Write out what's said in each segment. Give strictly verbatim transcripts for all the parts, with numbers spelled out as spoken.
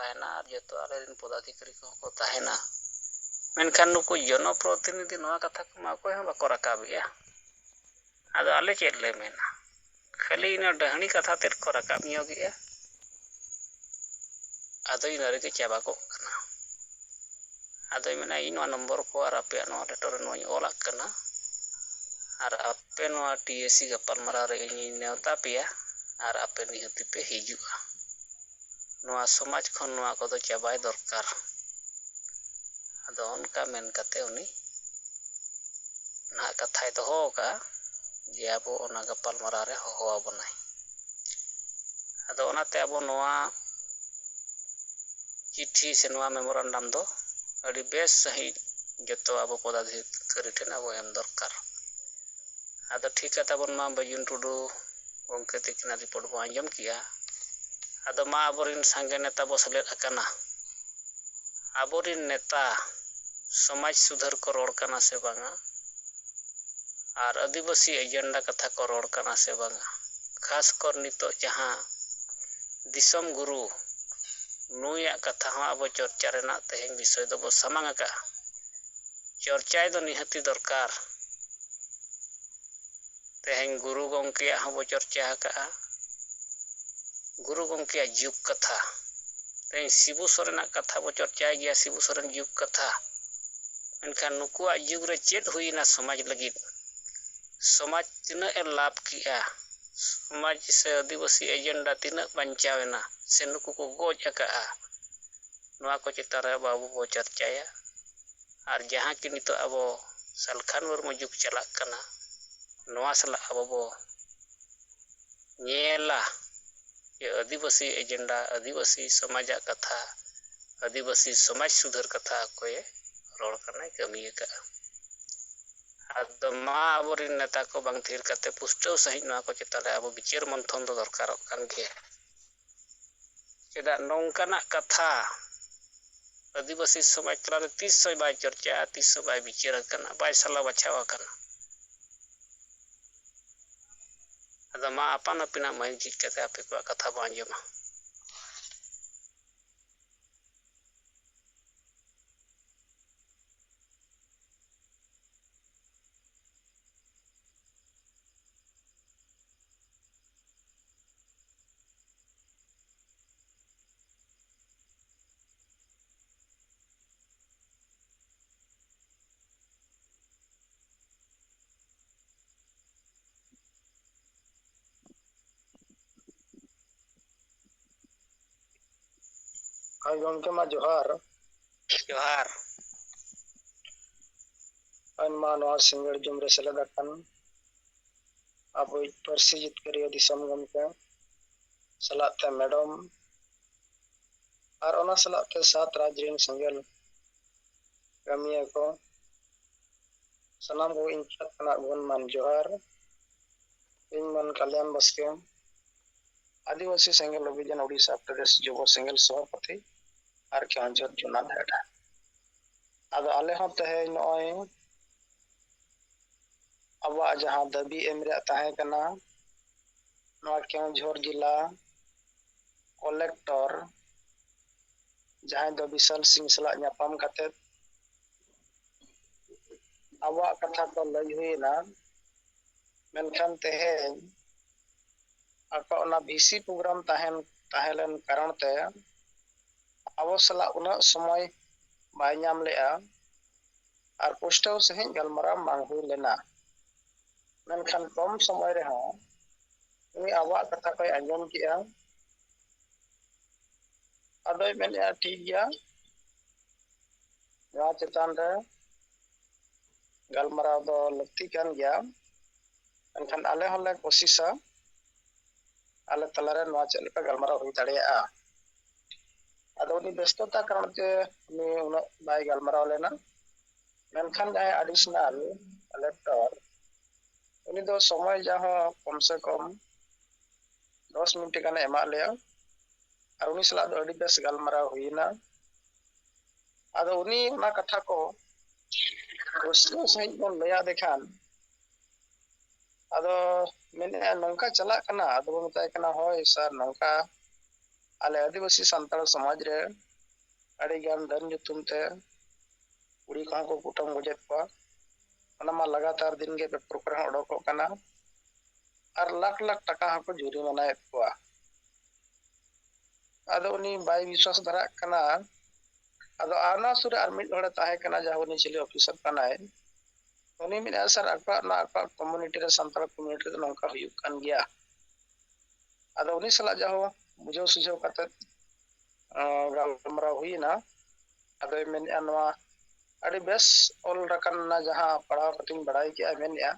ᱛᱟᱦᱮᱱᱟ ᱟᱨ ᱡᱚᱛᱚ ᱟᱞᱮᱨᱮᱱ ᱯᱚᱫᱟᱫᱷᱤᱠᱟᱨᱤ ᱠᱚᱦᱚᱸ ᱠᱚ ᱛᱟᱦᱮᱱᱟ᱾ ᱢᱮᱱᱠᱷᱟᱱ ᱱᱩᱠᱩ ᱡᱚᱱᱚᱯᱨᱚᱛᱤᱱᱤᱫᱷᱤ ᱱᱚᱣᱟ ᱠᱟᱛᱷᱟ ᱠᱚᱢᱟ ᱚᱠᱚᱭ ᱦᱚᱸ ᱵᱟᱠᱚ ᱨᱟᱠᱟᱵᱮᱜᱼᱟ᱾ ᱟᱫᱚ ᱟᱞᱮ ᱪᱮᱫ ᱞᱮ ᱢᱮᱱᱟ? ᱠᱷᱟᱹᱞᱤ ᱤᱱᱟᱹ ᱰᱟᱹᱦᱱᱤ ᱠᱟᱛᱷᱟ ᱛᱮᱫ ᱠᱚ ᱨᱟᱠᱟᱵ ᱧᱚᱜᱮᱜᱼᱟ᱾ ᱟᱫᱚ ᱤᱱᱟᱹ ᱨᱮᱜᱮ ᱪᱟᱵᱟ ᱠᱚᱜ ᱠᱟᱱᱟ᱾ ᱟᱫᱚᱭ ᱢᱮᱱᱟ, ᱤᱧ ᱱᱚᱣᱟ ᱱᱚᱢᱵᱚᱨ ᱠᱚ ᱟᱨ ᱟᱯᱮᱭᱟᱜ ᱱᱚᱣᱟ ᱞᱮᱴᱚᱨ ᱨᱮ ᱱᱚᱣᱟᱧ ᱚᱞᱟᱜ ᱠᱟᱱᱟ, ᱟᱨ ᱟᱯᱮ ᱱᱚᱣᱟ ᱴᱤ ᱮ ᱥᱤ ᱜᱟᱯᱟᱞᱢᱟᱨᱟᱣ ᱨᱮ ᱤᱧᱤᱧ ᱱᱮᱣᱛᱟ ᱯᱮᱭᱟ, ᱟᱨ ᱟᱯᱮ ᱱᱤᱦᱟᱹᱛᱤ ᱯᱮ ᱦᱤᱡᱩᱜᱼᱟ᱾ ᱱᱚᱣᱟ ᱥᱚᱢᱟᱡᱽ ᱠᱷᱚᱱ ᱱᱚᱣᱟ ᱠᱚᱫᱚ ᱪᱟᱵᱟᱭ ᱫᱚᱨᱠᱟᱨ᱾ ᱟᱫᱚ ᱚᱱᱠᱟ ᱢᱮᱱ ᱠᱟᱛᱮ ᱩᱱᱤ ᱱᱟᱦᱟᱜ ᱠᱟᱛᱷᱟᱭ ᱫᱚᱦᱚ ᱟᱠᱟᱫᱼᱟ ᱡᱮ ᱟᱵᱚ ᱚᱱᱟ ᱜᱟᱯᱟᱞᱢᱟᱨᱟᱣ ᱨᱮ ᱦᱚᱦᱚ ᱟᱵᱚᱱᱟᱭ᱾ ᱟᱫᱚ ᱚᱱᱟᱛᱮ ᱟᱵᱚ ᱱᱚᱣᱟ ᱪᱤᱴᱷᱤ ᱥᱮ ᱱᱚᱣᱟ ᱢᱮᱢᱳᱨᱟᱱᱰᱟᱢ ᱫᱚ ᱟᱹᱰᱤ ᱵᱮᱥ ᱥᱟᱺᱦᱤᱡ ᱡᱚᱛᱚ ᱟᱵᱚ ᱯᱚᱫᱟᱫᱷᱤᱠᱟᱨᱤ ᱴᱷᱮᱱ ᱟᱵᱚ ᱮᱢ ᱫᱚᱨᱠᱟᱨ᱾ ᱟᱫᱚ ᱴᱷᱤᱠ ᱠᱟᱛᱷᱟ ᱵᱚᱱ ᱢᱟ ᱵᱟᱹᱡᱩᱱ ᱴᱩᱰᱩ ᱜᱚᱢᱠᱮ ᱛᱤᱠᱤᱱᱟᱜ ᱨᱤᱯᱳᱨᱴ ᱵᱚᱱ ᱟᱸᱡᱚᱢ ᱠᱮᱜᱼᱟ᱾ ᱟᱫᱚ ᱢᱟ ᱟᱵᱚᱨᱮᱱ ᱥᱟᱸᱜᱮ ᱱᱮᱛᱟ ᱵᱚ ᱥᱮᱞᱮᱫ ᱟᱠᱟᱱᱟ᱾ ᱟᱵᱚᱨᱮᱱ ᱱᱮᱛᱟ ᱥᱚᱢᱟᱡᱽ ᱥᱩᱫᱷᱟᱹᱨ ᱠᱚ ᱨᱚᱲ ᱠᱟᱱᱟ ᱥᱮ ᱵᱟᱝᱟ? ᱟᱨ ᱟᱹᱫᱤᱵᱟᱹᱥᱤ ᱮᱡᱮᱱᱰᱟ ᱠᱟᱛᱷᱟ ᱠᱚ ᱨᱚᱲ ᱠᱟᱱᱟ ᱥᱮ ᱵᱟᱝᱟ? ᱠᱷᱟᱥ ᱠᱚᱨ ᱱᱤᱛᱚᱜ ᱡᱟᱦᱟᱸ ᱫᱤᱥᱚᱢ ᱜᱩᱨᱩ, ᱱᱩᱭᱟᱜ ᱠᱟᱛᱷᱟ ᱦᱚᱸ ᱟᱵᱚ ᱪᱚᱨᱪᱟ ᱨᱮᱱᱟᱜ ᱛᱮᱦᱮᱧ ᱵᱤᱥᱚᱭ ᱫᱚᱵᱚ ᱥᱟᱢᱟᱝ ᱟᱠᱟᱫᱼᱟ᱾ ᱪᱚᱨᱪᱟᱭ ᱫᱚ ᱱᱤᱦᱟᱹᱛᱤ ᱫᱚᱨᱠᱟᱨ᱾ ᱛᱮᱦᱮᱧ ᱜᱩᱨᱩ ᱜᱚᱢᱠᱮᱭᱟᱜ ᱦᱚᱸᱵᱚ ᱪᱚᱨᱪᱟ ᱟᱠᱟᱫᱼᱟ, ᱜᱩᱨᱩ ᱜᱚᱢᱠᱮᱭᱟᱜ ᱡᱩᱜᱽ ᱠᱟᱛᱷᱟ᱾ ᱛᱮᱦᱮᱧ ᱥᱤᱵᱩ ᱥᱚᱨᱮᱱᱟᱜ ᱠᱟᱛᱷᱟ ᱵᱚ ᱪᱚᱨᱪᱟᱭ ᱜᱮᱭᱟ, ᱥᱤᱵᱩ ᱥᱚᱨᱮᱱ ᱡᱩᱜᱽ ᱠᱟᱛᱷᱟ᱾ ᱢᱮᱱᱠᱷᱟᱱ ᱱᱩᱠᱩᱣᱟᱜ ᱡᱩᱜᱽ ᱨᱮ ᱪᱮᱫ ᱦᱩᱭᱮᱱᱟ ᱥᱚᱢᱟᱡᱽ ᱞᱟᱹᱜᱤᱫ? ᱥᱚᱢᱟᱡᱽ ᱛᱤᱱᱟᱹᱜ ᱮ ᱞᱟᱵᱷ ᱠᱮᱜᱼᱟ? ᱥᱚᱢᱟᱡᱽ ᱥᱮ ᱟᱹᱫᱤᱵᱟᱹᱥᱤ ᱮᱡᱮᱱᱰᱟ ᱛᱤᱱᱟᱹᱜ ᱵᱟᱧᱪᱟᱣ ᱮᱱᱟ ᱥᱮ ᱱᱩᱠᱩ ᱠᱚ ᱜᱚᱡ ᱟᱠᱟᱜᱼᱟ? ᱱᱚᱣᱟ ᱠᱚ ᱪᱮᱛᱟᱱ ᱨᱮ ᱟᱵᱚ ᱵᱚ ᱪᱚᱨᱪᱟᱭᱟ᱾ ᱟᱨ ᱡᱟᱦᱟᱸ ᱠᱤ ᱱᱤᱛᱚᱜ ᱟᱵᱚ ᱥᱟᱞᱠᱷᱟᱱ ᱢᱩᱨᱢᱩ ᱡᱩᱜᱽ ᱪᱟᱞᱟᱜ ᱠᱟᱱᱟ, ᱱᱚᱣᱟ ᱥᱟᱞᱟᱜ ᱟᱵᱚ ᱵᱚ ᱧᱮᱞᱟ ᱡᱮ ᱟᱹᱫᱤᱵᱟᱹᱥᱤ ᱮᱡᱮᱱᱰᱟ, ᱟᱹᱫᱤᱵᱟᱹᱥᱤ ᱥᱚᱢᱟᱡᱟᱜ ᱠᱟᱛᱷᱟ, ᱟᱹᱫᱤᱵᱟᱹᱥᱤ ᱥᱚᱢᱟᱡᱽ ᱥᱩᱫᱷᱟᱹᱨ ᱠᱟᱛᱷᱟ ᱚᱠᱚᱭᱮ ᱨᱚᱲ ᱠᱟᱱᱟᱭ, ᱠᱟᱹᱢᱤ ᱟᱠᱟᱫᱼᱟ᱾ ᱟᱫᱚ ᱢᱟ ᱟᱵᱚᱨᱮᱱ ᱱᱮᱛᱟ ᱠᱚ ᱵᱟᱝ ᱛᱷᱤᱨ ᱠᱟᱛᱮ ᱯᱩᱥᱴᱟᱹᱣ ᱥᱟᱺᱦᱤᱡ ᱱᱚᱣᱟ ᱠᱚ ᱪᱮᱛᱟᱱ ᱨᱮ ᱟᱵᱚ ᱵᱤᱪᱟᱹᱨ ᱢᱚᱱᱛᱷᱚᱱ ᱫᱚ ᱫᱚᱨᱠᱟᱨᱚᱜ ᱠᱟᱱ ᱜᱮᱭᱟ᱾ ᱪᱮᱫᱟᱜ ᱱᱚᱝᱠᱟᱱᱟᱜ ᱠᱟᱛᱷᱟ ᱟᱹᱫᱤᱵᱟᱹᱥᱤ ᱥᱚᱢᱟᱡᱽ ᱛᱟᱞᱟᱨᱮ ᱛᱤᱥ ᱦᱚᱸ ᱵᱟᱭ ᱪᱚᱨᱪᱟᱜᱼᱟ, ᱛᱤᱥ ᱦᱚᱸ ᱵᱟᱭ ᱵᱤᱪᱟᱹᱨ ᱟᱠᱟᱱᱟ, ᱵᱟᱭ ᱥᱟᱞᱟ ᱵᱟᱪᱷᱟᱣ ᱟᱠᱟᱱᱟ᱾ ᱟᱫᱚ ᱢᱟ ᱟᱯᱟᱱ ᱟᱹᱯᱤᱱᱟᱜ ᱢᱟᱹᱭᱤᱠ ᱡᱷᱤᱡ ᱠᱟᱛᱮ ᱟᱯᱮ ᱠᱚᱣᱟᱜ ᱠᱟᱛᱷᱟ ᱵᱚᱱ ᱟᱸᱡᱚᱢᱟ᱾ ᱦᱳᱭ ᱜᱚᱢᱠᱮ, ᱢᱟ ᱡᱚᱦᱟᱨ᱾ ᱡᱚᱦᱟᱨ᱾ ᱟᱭᱢᱟ ᱱᱚᱣᱟ ᱥᱤᱸᱜᱟᱹᱲ ᱡᱚᱢ ᱨᱮ ᱥᱮᱞᱮᱫ ᱟᱠᱟᱱ ᱟᱵᱚᱭᱤᱡ ᱯᱟᱹᱨᱥᱤ ᱡᱤᱛᱠᱟᱹᱨᱤᱭᱟᱹ ᱫᱤᱥᱚᱢ ᱜᱚᱢᱠᱮ ᱥᱟᱞᱟᱜ ᱛᱮ ᱢᱮᱰᱚᱢ ᱟᱨ ᱚᱱᱟ ᱥᱟᱞᱟᱜ ᱛᱮ ᱥᱟᱛ ᱨᱟᱡᱽ ᱨᱮᱱ ᱥᱮᱸᱜᱮᱞ ᱠᱟᱹᱢᱤᱭᱟᱹ ᱠᱚ, ᱥᱟᱱᱟᱢ ᱠᱚ ᱤᱧ ᱯᱟᱦᱴᱟ ᱠᱷᱚᱱᱟᱜ ᱜᱩᱱᱢᱟᱱ ᱡᱚᱦᱟᱨ᱾ ᱤᱧ ᱢᱟᱹᱱ ᱠᱟᱞᱭᱟᱱ ᱵᱟᱥᱠᱮ, ᱟᱹᱫᱤᱵᱟᱹᱥᱤ ᱥᱮᱸᱜᱮᱞ ᱚᱵᱷᱤᱡᱟᱱ ᱳᱰᱤᱥᱟ ᱯᱨᱚᱫᱮᱥ ᱡᱩᱵᱚ ᱥᱮᱸᱜᱮᱞ ᱥᱚᱦᱟᱯᱚᱛᱤ ᱟᱨ ᱠᱮᱣᱚᱱᱡᱷᱚᱨ ᱡᱳᱱᱟᱞ ᱦᱮᱰ᱾ ᱟᱫᱚ ᱟᱞᱮ ᱦᱚᱸ ᱛᱮᱦᱮᱧ ᱱᱚᱜᱼᱚᱭ ᱟᱵᱚᱣᱟᱜ ᱡᱟᱦᱟᱸ ᱫᱟᱹᱵᱤ ᱮᱢ ᱨᱮᱭᱟᱜ ᱛᱟᱦᱮᱸ ᱠᱟᱱᱟ, ᱱᱚᱣᱟ ᱠᱮᱣᱚᱱᱡᱷᱚᱨ ᱡᱮᱞᱟ ᱠᱚᱞᱮᱠᱴᱚᱨ ᱡᱟᱦᱟᱸᱭ ᱫᱚ ᱵᱤᱥᱟᱞ ᱥᱤᱝ ᱥᱟᱞᱟᱜ ᱧᱟᱯᱟᱢ ᱠᱟᱛᱮ ᱟᱵᱚᱣᱟᱜ ᱠᱟᱛᱷᱟ ᱠᱚ ᱞᱟᱹᱭ ᱦᱩᱭᱮᱱᱟ᱾ ᱢᱮᱱᱠᱷᱟᱱ ᱛᱮᱦᱮᱧ ᱟᱠᱚ ᱚᱱᱟ ᱵᱷᱤᱥᱤ ᱯᱨᱳᱜᱨᱟᱢ ᱛᱟᱦᱮᱱ, ᱛᱟᱦᱮᱸ ᱞᱮᱱ ᱠᱟᱨᱚᱱ ᱛᱮ ᱟᱵᱚ ᱥᱟᱞᱟᱜ ᱩᱱᱟᱹᱜ ᱥᱚᱢᱚᱭ ᱵᱟᱭ ᱧᱟᱢ ᱞᱮᱜᱼᱟ ᱟᱨ ᱯᱩᱥᱴᱟᱹᱣ ᱥᱟᱺᱦᱤᱡ ᱜᱟᱞᱢᱟᱨᱟᱣ ᱵᱟᱝ ᱦᱩᱭ ᱞᱮᱱᱟ᱾ ᱢᱮᱱᱠᱷᱟᱱ ᱠᱚᱢ ᱥᱚᱢᱚᱭ ᱨᱮᱦᱚᱸ ᱩᱱᱤ ᱟᱵᱚᱣᱟᱜ ᱠᱟᱛᱷᱟ ᱠᱚᱭ ᱟᱸᱡᱚᱢ ᱠᱮᱜᱼᱟ᱾ ᱟᱫᱚᱭ ᱢᱮᱱᱮᱜᱼᱟ, ᱴᱷᱤᱠ ᱜᱮᱭᱟ, ᱱᱚᱣᱟ ᱪᱮᱛᱟᱱ ᱨᱮ ᱜᱟᱞᱢᱟᱨᱟᱣ ᱫᱚ ᱞᱟᱹᱠᱛᱤ ᱠᱟᱱ ᱜᱮᱭᱟ, ᱢᱮᱱᱠᱷᱟᱱ ᱟᱞᱮ ᱦᱚᱸᱞᱮ ᱠᱳᱥᱤᱥᱟ ᱟᱞᱮ ᱛᱟᱞᱟᱨᱮ ᱱᱚᱣᱟ ᱪᱮᱫ ᱞᱮᱠᱟ ᱜᱟᱞᱢᱟᱨᱟᱣ ᱦᱩᱭ ᱫᱟᱲᱮᱭᱟᱜᱼᱟ᱾ ᱟᱫᱚ ᱩᱱᱤ ᱵᱮᱥᱛᱚᱛᱟ ᱠᱟᱨᱚᱱ ᱛᱮ ᱩᱱᱤ ᱩᱱᱟᱹᱜ ᱵᱟᱭ ᱜᱟᱞᱢᱟᱨᱟᱣ ᱞᱮᱱᱟ᱾ ᱢᱮᱱᱠᱷᱟᱱ ᱡᱟᱦᱟᱸᱭ additional lector, ᱩᱱᱤ ᱫᱚ ᱥᱚᱢᱚᱭ ᱡᱟᱦᱟᱸ ᱠᱚᱢ ᱥᱮ ᱠᱚᱢ ᱫᱚᱥ ᱢᱤᱱᱤᱴ ᱜᱟᱱᱮ ᱮᱢᱟᱜ ᱞᱮᱭᱟ ᱟᱨ ᱩᱱᱤ ᱥᱟᱞᱟᱜ ᱫᱚ ᱟᱹᱰᱤ ᱵᱮᱥ ᱜᱟᱞᱢᱟᱨᱟᱣ ᱦᱩᱭᱮᱱᱟ᱾ ᱟᱫᱚ ᱩᱱᱤ ᱚᱱᱟ ᱠᱟᱛᱷᱟ ᱠᱚ ᱯᱩᱥᱴᱟᱹᱣ ᱥᱟᱺᱦᱤᱡ ᱵᱚᱱ ᱞᱟᱹᱭᱟᱫᱮ ᱠᱷᱟᱱ, ᱟᱫᱚ ᱢᱮᱱᱮᱫᱼᱟ, ᱱᱚᱝᱠᱟ ᱪᱟᱞᱟᱜ ᱠᱟᱱᱟ? ᱟᱫᱚ ᱵᱚᱱ ᱢᱮᱛᱟᱭ ᱠᱟᱱᱟ, ᱦᱳᱭ ᱥᱟᱨ, ᱱᱚᱝᱠᱟ ᱟᱞᱮ ᱟᱹᱫᱤᱵᱟᱹᱥᱤ ᱥᱟᱱᱛᱟᱲ ᱥᱚᱢᱟᱡᱽ ᱨᱮ ᱟᱹᱰᱤᱜᱟᱱ ᱰᱟᱹᱱ ᱧᱩᱛᱩᱢ ᱛᱮ ᱠᱩᱲᱤ ᱠᱚᱦᱚᱸ ᱠᱚ ᱠᱩᱴᱟᱹᱢ ᱜᱚᱡᱮᱫ ᱠᱚᱣᱟ᱾ ᱚᱱᱟ ᱢᱟ ᱞᱟᱜᱟᱛᱟᱨ ᱫᱤᱱ ᱜᱮ ᱯᱮᱯᱟᱨ ᱠᱚᱨᱮ ᱦᱚᱸ ᱚᱰᱚᱠᱚᱜ ᱠᱟᱱᱟ᱾ ᱟᱨ ᱞᱟᱠᱷ ᱞᱟᱠᱷ ᱴᱟᱠᱟ ᱦᱚᱸᱠᱚ ᱡᱩᱨᱤᱢᱟᱱᱟᱭᱮᱫ ᱠᱚᱣᱟ᱾ ᱟᱫᱚ ᱩᱱᱤ ᱵᱟᱭ ᱵᱤᱥᱣᱟᱥ ᱫᱷᱟᱨᱟᱜ ᱠᱟᱱᱟ᱾ ᱟᱫᱚ ᱚᱱᱟ ᱥᱩᱨ ᱨᱮ ᱟᱨ ᱢᱤᱫ ᱦᱚᱲᱮ ᱛᱟᱦᱮᱸ ᱠᱟᱱᱟ, ᱡᱟᱦᱟᱸ ᱩᱱᱤ ᱪᱤᱞᱤ ᱚᱯᱷᱤᱥᱟᱨ ᱠᱟᱱᱟᱭ, ᱩᱱᱤ ᱢᱮᱱᱮᱫᱼᱟ, ᱥᱟᱨ, ᱟᱠᱚᱣᱟᱜ, ᱱᱚᱣᱟ ᱟᱠᱚᱣᱟᱜ ᱠᱚᱢᱤᱭᱩᱱᱤᱴᱤ ᱨᱮ, ᱥᱟᱱᱛᱟᱲ ᱠᱚᱢᱤᱭᱩᱱᱤᱴᱤ ᱨᱮ ᱱᱚᱝᱠᱟ ᱦᱩᱭᱩᱜ ᱠᱟᱱ ᱜᱮᱭᱟ᱾ ᱟᱫᱚ ᱩᱱᱤ ᱥᱟᱞᱟᱜ ᱡᱟᱦᱳ ᱵᱩᱡᱷᱟᱹᱣ ᱥᱩᱡᱷᱟᱹᱣ ᱠᱟᱛᱮ ᱜᱟᱞᱢᱟᱨᱟᱣ ᱦᱩᱭᱮᱱᱟ᱾ ᱟᱫᱚᱭ ᱢᱮᱱᱮᱫᱼᱟ, ᱱᱚᱣᱟ ᱟᱹᱰᱤ ᱵᱮᱥ ᱚᱞ ᱨᱟᱠᱟᱵ ᱮᱱᱟ, ᱡᱟᱦᱟᱸ ᱯᱟᱲᱦᱟᱣ ᱠᱟᱛᱮᱧ ᱵᱟᱲᱟᱭ ᱠᱮᱜᱼᱟ ᱢᱮᱱᱮᱫᱼᱟ,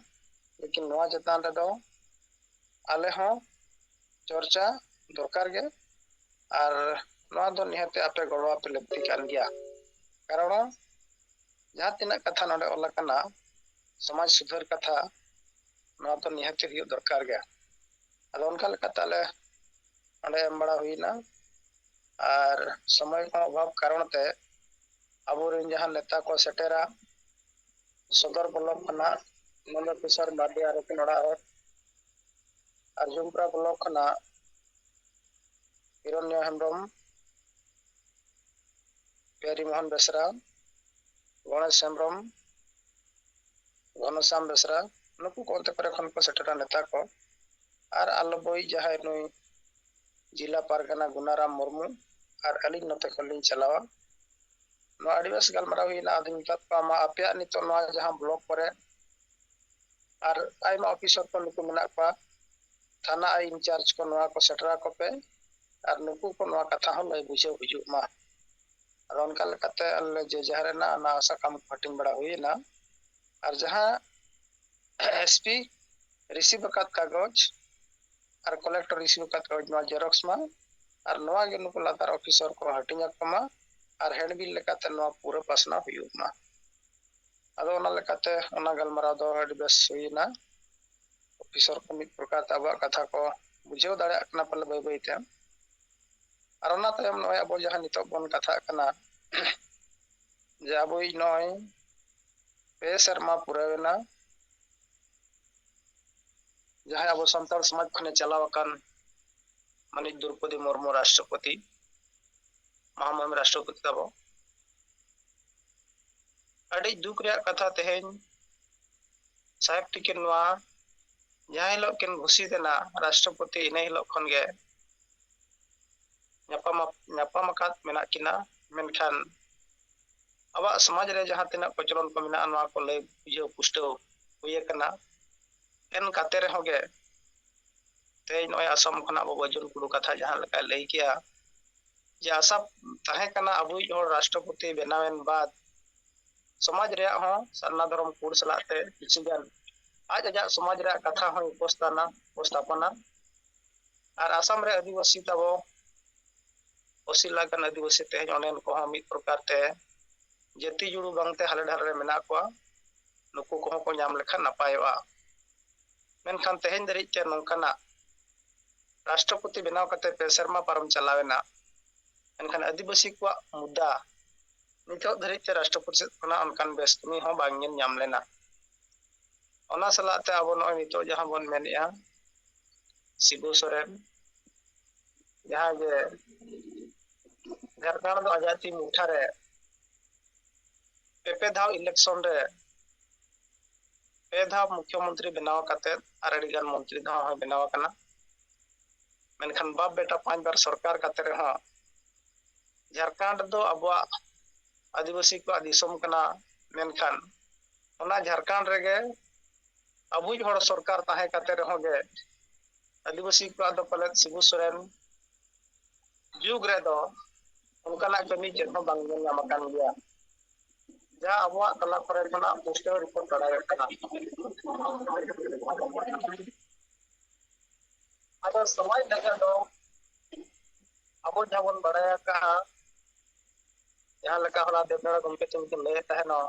ᱞᱮᱠᱤᱱ ᱱᱚᱣᱟ ᱪᱮᱛᱟᱱ ᱨᱮᱫᱚ ᱟᱞᱮ ᱦᱚᱸ ᱪᱚᱨᱪᱟ ᱫᱚᱨᱠᱟᱨ ᱜᱮ, ᱟᱨ ᱱᱚᱣᱟ ᱫᱚ ᱱᱤᱦᱟᱹᱛ ᱟᱯᱮ ᱜᱚᱲᱚ ᱟᱯᱮ ᱞᱟᱹᱠᱛᱤ ᱠᱟᱱ ᱜᱮᱭᱟ᱾ ᱠᱟᱨᱚᱱ ᱡᱟᱦᱟᱸ ᱛᱤᱱᱟᱹᱜ ᱠᱟᱛᱷᱟ ᱱᱚᱰᱮ ᱚᱞ ᱟᱠᱟᱱᱟ, ᱥᱚᱢᱟᱡᱽ ᱥᱩᱫᱷᱟᱹᱨ ᱠᱟᱛᱷᱟ, ᱱᱚᱣᱟ ᱫᱚ ᱱᱤᱦᱟᱹᱛ ᱦᱩᱭᱩᱜ ᱫᱚᱨᱠᱟᱨ ᱜᱮ᱾ ᱟᱫᱚ ᱚᱱᱠᱟ ᱞᱮᱠᱟᱛᱮ ᱟᱞᱮ ᱚᱸᱰᱮ ᱮᱢ ᱵᱟᱲᱟ ᱦᱩᱭᱱᱟ, ᱟᱨ ᱥᱚᱢᱚᱭ ᱠᱚ ᱚᱵᱷᱟᱵ ᱠᱟᱨᱚᱱ ᱛᱮ ᱟᱵᱚᱨᱮᱱ ᱡᱟᱦᱟᱸ ᱱᱮᱛᱟ ᱠᱚ ᱥᱮᱴᱮᱨᱟ, ᱥᱚᱫᱚᱨ ᱵᱞᱚᱠ ᱠᱷᱚᱱᱟᱜ ᱱᱚᱱᱫᱚ ᱠᱤᱥᱳᱨ ᱢᱟᱨᱰᱤ ᱟᱨ ᱟᱹᱠᱤᱱ ᱚᱲᱟᱜ ᱦᱚᱲ, ᱟᱨ ᱡᱩᱢᱯᱨᱟ ᱵᱞᱚᱠ ᱠᱷᱚᱱᱟᱜ ᱦᱤᱨᱚᱱᱭᱚ ᱦᱮᱢᱵᱨᱚᱢ, ᱯᱮᱨᱤ ᱢᱳᱦᱚᱱ ᱵᱮᱥᱨᱟ, ᱜᱚᱬᱮᱥ ᱦᱮᱢᱵᱨᱚᱢ, ᱜᱷᱚᱱᱚᱥᱟᱢ ᱵᱮᱥᱨᱟ, ᱱᱩᱠᱩ ᱠᱚ ᱚᱱᱛᱮ ᱠᱚᱨᱮ ᱠᱷᱚᱱ ᱠᱚ ᱥᱮᱴᱮᱨᱟ ᱱᱮᱛᱟ ᱠᱚ᱾ ᱟᱨ ᱟᱞᱚᱵᱳᱭ ᱡᱟᱦᱟᱸᱭ ᱱᱩᱭ ᱡᱮᱞᱟ ᱯᱟᱨᱜᱟᱱᱟ ᱜᱩᱱᱟᱨᱟᱢ ᱢᱩᱨᱢᱩ ᱟᱨ ᱟᱹᱞᱤᱧ ᱱᱚᱛᱮ ᱠᱷᱚᱱ ᱞᱤᱧ ᱪᱟᱞᱟᱣᱟ᱾ ᱱᱚᱣᱟ ᱟᱹᱰᱤ ᱵᱮᱥ ᱜᱟᱞᱢᱟᱨᱟᱣ ᱦᱩᱭᱱᱟ᱾ ᱟᱫᱚᱧ ᱢᱮᱛᱟᱫ ᱠᱚᱣᱟ, ᱢᱟ ᱟᱯᱮᱭᱟᱜ ᱱᱤᱛᱚᱜ ᱱᱚᱣᱟ ᱡᱟᱦᱟᱸ ᱵᱞᱚᱠ ᱠᱚᱨᱮ ᱟᱨ ᱟᱭᱢᱟ ᱚᱯᱷᱤᱥᱟᱨ ᱠᱚ ᱱᱩᱠᱩ ᱢᱮᱱᱟᱜ ᱠᱚᱣᱟ, ᱛᱷᱟᱱᱟ ᱟᱭ ᱤᱱᱪᱟᱨᱡᱽ ᱠᱚ, ᱱᱚᱣᱟ ᱠᱚ ᱥᱮᱴᱮᱨ ᱟᱠᱚ ᱯᱮ ᱟᱨ ᱱᱩᱠᱩ ᱠᱚ ᱱᱚᱣᱟ ᱠᱟᱛᱷᱟ ᱦᱚᱸ ᱞᱟᱹᱭ ᱵᱩᱡᱷᱟᱹᱣ ᱦᱤᱡᱩᱜ ᱢᱟ᱾ ᱟᱫᱚ ᱚᱱᱠᱟ ᱞᱮᱠᱟᱛᱮ ᱟᱞᱮ ᱡᱮ ᱡᱟᱦᱟᱸ ᱨᱮᱱᱟᱜ ᱚᱱᱟ ᱥᱟᱠᱟᱢ ᱠᱚ ᱦᱟᱹᱴᱤᱧ ᱵᱟᱲᱟ ᱦᱩᱭᱮᱱᱟ᱾ ᱟᱨ ᱡᱟᱦᱟᱸ ᱮᱥᱯᱤ ᱨᱤᱥᱤᱵᱷ ᱟᱠᱟᱫ ᱠᱟᱜᱚᱡᱽ ᱟᱨ ᱠᱚᱞᱮᱠᱴᱚᱨ ᱨᱤᱥᱤᱵᱷ ᱟᱠᱟᱫ ᱠᱟᱜᱚᱡᱽ, ᱱᱚᱣᱟ ᱡᱮᱨᱚᱠᱥ ᱢᱟ, ᱟᱨ ᱱᱚᱣᱟ ᱜᱮ ᱱᱩᱠᱩ ᱞᱟᱛᱟᱨ ᱚᱯᱷᱤᱥᱟᱨ ᱠᱚ ᱦᱟᱹᱴᱤᱧ ᱟᱠᱚ ᱢᱟ ᱟᱨ ᱦᱮᱸᱰᱵᱤᱞ ᱞᱮᱠᱟᱛᱮ ᱱᱚᱣᱟ ᱯᱩᱨᱟᱹ ᱯᱟᱥᱱᱟᱣ ᱦᱩᱭᱩᱜ ᱢᱟ᱾ ᱟᱫᱚ ᱚᱱᱟ ᱞᱮᱠᱟᱛᱮ ᱚᱱᱟ ᱜᱟᱞᱢᱟᱨᱟᱣ ᱫᱚ ᱟᱹᱰᱤ ᱵᱮᱥ ᱦᱩᱭᱮᱱᱟ᱾ ᱚᱯᱷᱤᱥᱟᱨ ᱠᱚ ᱢᱤᱫ ᱯᱨᱚᱠᱟᱨ ᱛᱮ ᱟᱵᱚᱣᱟᱜ ᱠᱟᱛᱷᱟ ᱠᱚ ᱵᱩᱡᱷᱟᱹᱣ ᱫᱟᱲᱮᱭᱟᱜ ᱠᱟᱱᱟ ᱯᱟᱞᱮ ᱵᱟᱹᱭ ᱵᱟᱹᱭ ᱛᱮ᱾ ᱟᱨ ᱚᱱᱟ ᱛᱟᱭᱚᱢ ᱱᱚᱜᱼᱚᱭ ᱟᱵᱚ ᱡᱟᱦᱟᱸ ᱱᱤᱛᱚᱜ ᱵᱚᱱ ᱠᱟᱛᱷᱟᱜ ᱠᱟᱱᱟ, ᱡᱮ ᱟᱵᱚᱭᱤᱡ ᱱᱚᱜᱼᱚᱭ ᱯᱮ ᱥᱮᱨᱢᱟ ᱯᱩᱨᱟᱹᱣᱮᱱᱟ, ᱡᱟᱦᱟᱸᱭ ᱟᱵᱚ ᱥᱟᱱᱛᱟᱲ ᱥᱚᱢᱟᱡᱽ ᱠᱷᱚᱱᱮ ᱪᱟᱞᱟᱣ ᱟᱠᱟᱱ ᱢᱟᱹᱱᱤᱡ ᱫᱨᱚᱣᱯᱚᱫᱤ ᱢᱩᱨᱢᱩ ᱨᱟᱥᱴᱨᱚᱯᱚᱛᱤ, ᱢᱚᱦᱟᱢᱚᱦᱤᱢ ᱨᱟᱥᱴᱨᱚᱯᱚᱛᱤ ᱛᱟᱵᱚ᱾ ᱟᱹᱰᱤ ᱫᱩᱠ ᱨᱮᱭᱟᱜ ᱠᱟᱛᱷᱟ, ᱛᱮᱦᱮᱧ ᱥᱟᱦᱮᱵᱽ ᱛᱤᱠᱤᱱ ᱱᱚᱣᱟ ᱡᱟᱦᱟᱸ ᱦᱤᱞᱳᱜ ᱠᱤᱱ ᱜᱷᱳᱥᱤᱛ ᱮᱱᱟ ᱨᱟᱥᱴᱨᱚᱯᱚᱛᱤ, ᱤᱱᱟᱹ ᱦᱤᱞᱳᱜ ᱠᱷᱚᱱ ᱜᱮ ᱧᱟᱯᱟᱢ, ᱧᱟᱯᱟᱢ ᱟᱠᱟᱫ ᱢᱮᱱᱟᱜ ᱠᱤᱱᱟ᱾ ᱢᱮᱱᱠᱷᱟᱱ ᱟᱵᱚᱣᱟᱜ ᱥᱚᱢᱟᱡᱽ ᱨᱮ ᱡᱟᱦᱟᱸ ᱛᱤᱱᱟᱹᱜ ᱠᱚᱪᱞᱚᱱ ᱠᱚ ᱢᱮᱱᱟᱜᱼᱟ, ᱱᱚᱣᱟ ᱠᱚ ᱞᱟᱹᱭ ᱵᱩᱡᱷᱟᱹᱣ ᱯᱩᱥᱴᱟᱹᱣ ᱦᱩᱭ ᱟᱠᱟᱱᱟ᱾ ᱮᱱ ᱠᱟᱛᱮ ᱨᱮᱦᱚᱸ ᱜᱮ ᱛᱮᱦᱮᱧ ᱱᱚᱜᱼᱚᱭ ᱟᱥᱟᱢ ᱠᱷᱚᱱᱟᱜ ᱵᱟᱵᱟ ᱡᱩᱱ ᱴᱩᱰᱩ ᱠᱟᱛᱷᱟ ᱡᱟᱦᱟᱸ ᱞᱮᱠᱟᱭ ᱞᱟᱹᱭ ᱠᱮᱜᱼᱟ, ᱡᱮ ᱟᱥᱟ ᱛᱟᱦᱮᱸ ᱠᱟᱱᱟ ᱟᱵᱚᱭᱤᱡ ᱦᱚᱲ ᱨᱟᱥᱴᱨᱚᱯᱚᱛᱤ ᱵᱮᱱᱟᱣᱮᱱ ᱵᱟᱫ ᱥᱚᱢᱟᱡᱽ ᱨᱮᱭᱟᱜ ᱦᱚᱸ ᱥᱟᱨᱱᱟ ᱫᱷᱚᱨᱚᱢ ᱠᱳᱰ ᱥᱟᱞᱟᱜ ᱛᱮ ᱠᱤᱪᱷᱩ ᱜᱟᱱ ᱟᱡ ᱟᱡᱟᱜ ᱥᱚᱢᱟᱡᱽ ᱨᱮᱭᱟᱜ ᱠᱟᱛᱷᱟ ᱦᱚᱸᱭ ᱩᱯᱚᱥᱛᱟᱱᱟ, ᱩᱯᱚᱥᱛᱷᱟᱯᱚᱱᱟ᱾ ᱟᱨ ᱟᱥᱟᱢ ᱨᱮ ᱟᱹᱫᱤᱵᱟᱹᱥᱤ ᱛᱟᱵᱚ ᱚᱥᱤ ᱞᱟᱠᱷ ᱜᱟᱱ ᱟᱹᱫᱤᱵᱟᱹᱥᱤ ᱛᱮᱦᱮᱧ ᱚᱸᱰᱮᱱ ᱠᱚᱦᱚᱸ ᱢᱤᱫ ᱯᱨᱚᱠᱟᱨ ᱛᱮ ᱡᱟᱹᱛᱤ ᱡᱩᱲᱩ ᱵᱟᱝᱛᱮ ᱦᱟᱞᱮ ᱰᱷᱟᱞᱮ ᱨᱮ ᱢᱮᱱᱟᱜ ᱠᱚᱣᱟ᱾ ᱱᱩᱠᱩ ᱠᱚᱦᱚᱸ ᱠᱚ ᱧᱟᱢ ᱞᱮᱠᱷᱟᱱ ᱱᱟᱯᱟᱭᱚᱜᱼᱟ᱾ ᱢᱮᱱᱠᱷᱟᱱ ᱛᱮᱦᱮᱧ ᱫᱷᱟᱹᱨᱤᱡ ᱛᱮ ᱱᱚᱝᱠᱟᱱᱟᱜ ᱨᱟᱥᱴᱨᱚᱯᱚᱛᱤ ᱵᱮᱱᱟᱣ ᱠᱟᱛᱮ ᱯᱮ ᱥᱮᱨᱢᱟ ᱯᱟᱨᱚᱢ ᱪᱟᱞᱟᱣᱮᱱᱟ, ᱢᱮᱱᱠᱷᱟᱱ ᱟᱹᱫᱤᱵᱟᱹᱥᱤ ᱠᱚᱣᱟᱜ ᱢᱩᱫᱽᱫᱟ ᱱᱤᱛᱚᱜ ᱫᱷᱟᱹᱨᱤᱡ ᱛᱮ ᱨᱟᱥᱴᱨᱚᱯᱚᱛᱤ ᱥᱮᱫ ᱠᱷᱚᱱᱟᱜ ᱚᱱᱠᱟᱱ ᱵᱮᱥ ᱠᱟᱹᱢᱤ ᱦᱚᱸ ᱵᱟᱝ ᱧᱮᱞ ᱧᱟᱢ ᱞᱮᱱᱟ᱾ ᱚᱱᱟ ᱥᱟᱞᱟᱜ ᱛᱮ ᱟᱵᱚ ᱱᱚᱜᱼᱚᱭ ᱱᱤᱛᱚᱜ ᱡᱟᱦᱟᱸ ᱵᱚᱱ ᱢᱮᱱᱮᱫᱼᱟ, ᱥᱤᱵᱩ ᱥᱚᱨᱮᱱ, ᱡᱟᱦᱟᱸ ᱡᱮ ᱡᱷᱟᱲᱠᱷᱚᱸᱰ ᱫᱚ ᱟᱡᱟᱫ ᱛᱤ ᱢᱩᱴᱷᱟ ᱨᱮ ᱯᱮ ᱯᱮ ᱫᱷᱟᱣ ᱤᱞᱮᱠᱥᱚᱱ ᱨᱮ ᱯᱮ ᱫᱷᱟᱣ ᱢᱩᱠᱷᱭᱚᱢᱚᱱᱛᱨᱤ ᱵᱮᱱᱟᱣ ᱠᱟᱛᱮ ᱟᱨ ᱟᱹᱰᱤ ᱜᱟᱱ ᱢᱚᱱᱛᱨᱤ ᱫᱷᱟᱣ ᱦᱚᱸᱭ ᱵᱮᱱᱟᱣ ᱟᱠᱟᱱᱟ᱾ ᱢᱮᱱᱠᱷᱟᱱ ᱵᱟᱯ ᱵᱮᱴᱟ ᱯᱟᱸᱪ ᱵᱟᱨ ᱥᱚᱨᱠᱟᱨ ᱠᱟᱛᱮ ᱨᱮᱦᱚᱸ ᱡᱷᱟᱲᱠᱷᱚᱸᱰ ᱫᱚ ᱟᱵᱚᱣᱟᱜ ᱟᱹᱫᱤᱵᱟᱹᱥᱤ ᱠᱚᱣᱟᱜ ᱫᱤᱥᱚᱢ ᱠᱟᱱᱟ, ᱢᱮᱱᱠᱷᱟᱱ ᱚᱱᱟ ᱡᱷᱟᱲᱠᱷᱚᱸᱰ ᱨᱮᱜᱮ ᱟᱵᱚᱭᱤᱡ ᱦᱚᱲ ᱥᱚᱨᱠᱟᱨ ᱛᱟᱦᱮᱸ ᱠᱟᱛᱮ ᱨᱮᱦᱚᱸ ᱜᱮ ᱟᱹᱫᱤᱵᱟᱹᱥᱤ ᱠᱚᱣᱟᱜ ᱫᱚ ᱯᱟᱞᱮᱫ ᱥᱤᱵᱩ ᱥᱚᱨᱮᱱ ᱡᱩᱜᱽ ᱨᱮᱫᱚ ᱚᱱᱠᱟᱱᱟᱜ ᱠᱟᱹᱢᱤ ᱪᱮᱫ ᱦᱚᱸ ᱵᱟᱝ ᱧᱮᱞ ᱧᱟᱢ ᱟᱠᱟᱱ ᱜᱮᱭᱟ, ᱡᱟᱦᱟᱸ ᱟᱵᱚᱣᱟᱜ ᱴᱚᱞᱟ ᱠᱚᱨᱮ ᱠᱷᱚᱱᱟᱜ ᱯᱩᱥᱴᱟᱹᱣ ᱨᱤᱯᱳᱨᱴ ᱵᱟᱲᱟᱭᱚᱜ ᱠᱟᱱᱟ᱾ ᱟᱫᱚ ᱥᱚᱢᱟᱡᱽ ᱞᱮᱠᱟ ᱫᱚ ᱟᱵᱚ ᱡᱟᱦᱟᱸ ᱵᱚᱱ ᱵᱟᱲᱟᱭ ᱟᱠᱟᱫᱼᱟ, ᱡᱟᱦᱟᱸ ᱞᱮᱠᱟ ᱦᱚᱞᱟ ᱫᱮᱵᱽᱫᱟᱲᱟ ᱜᱚᱢᱠᱮ ᱴᱷᱮᱱ ᱠᱤᱱ ᱞᱟᱹᱭᱮᱫ ᱛᱟᱦᱮᱱᱚᱜ,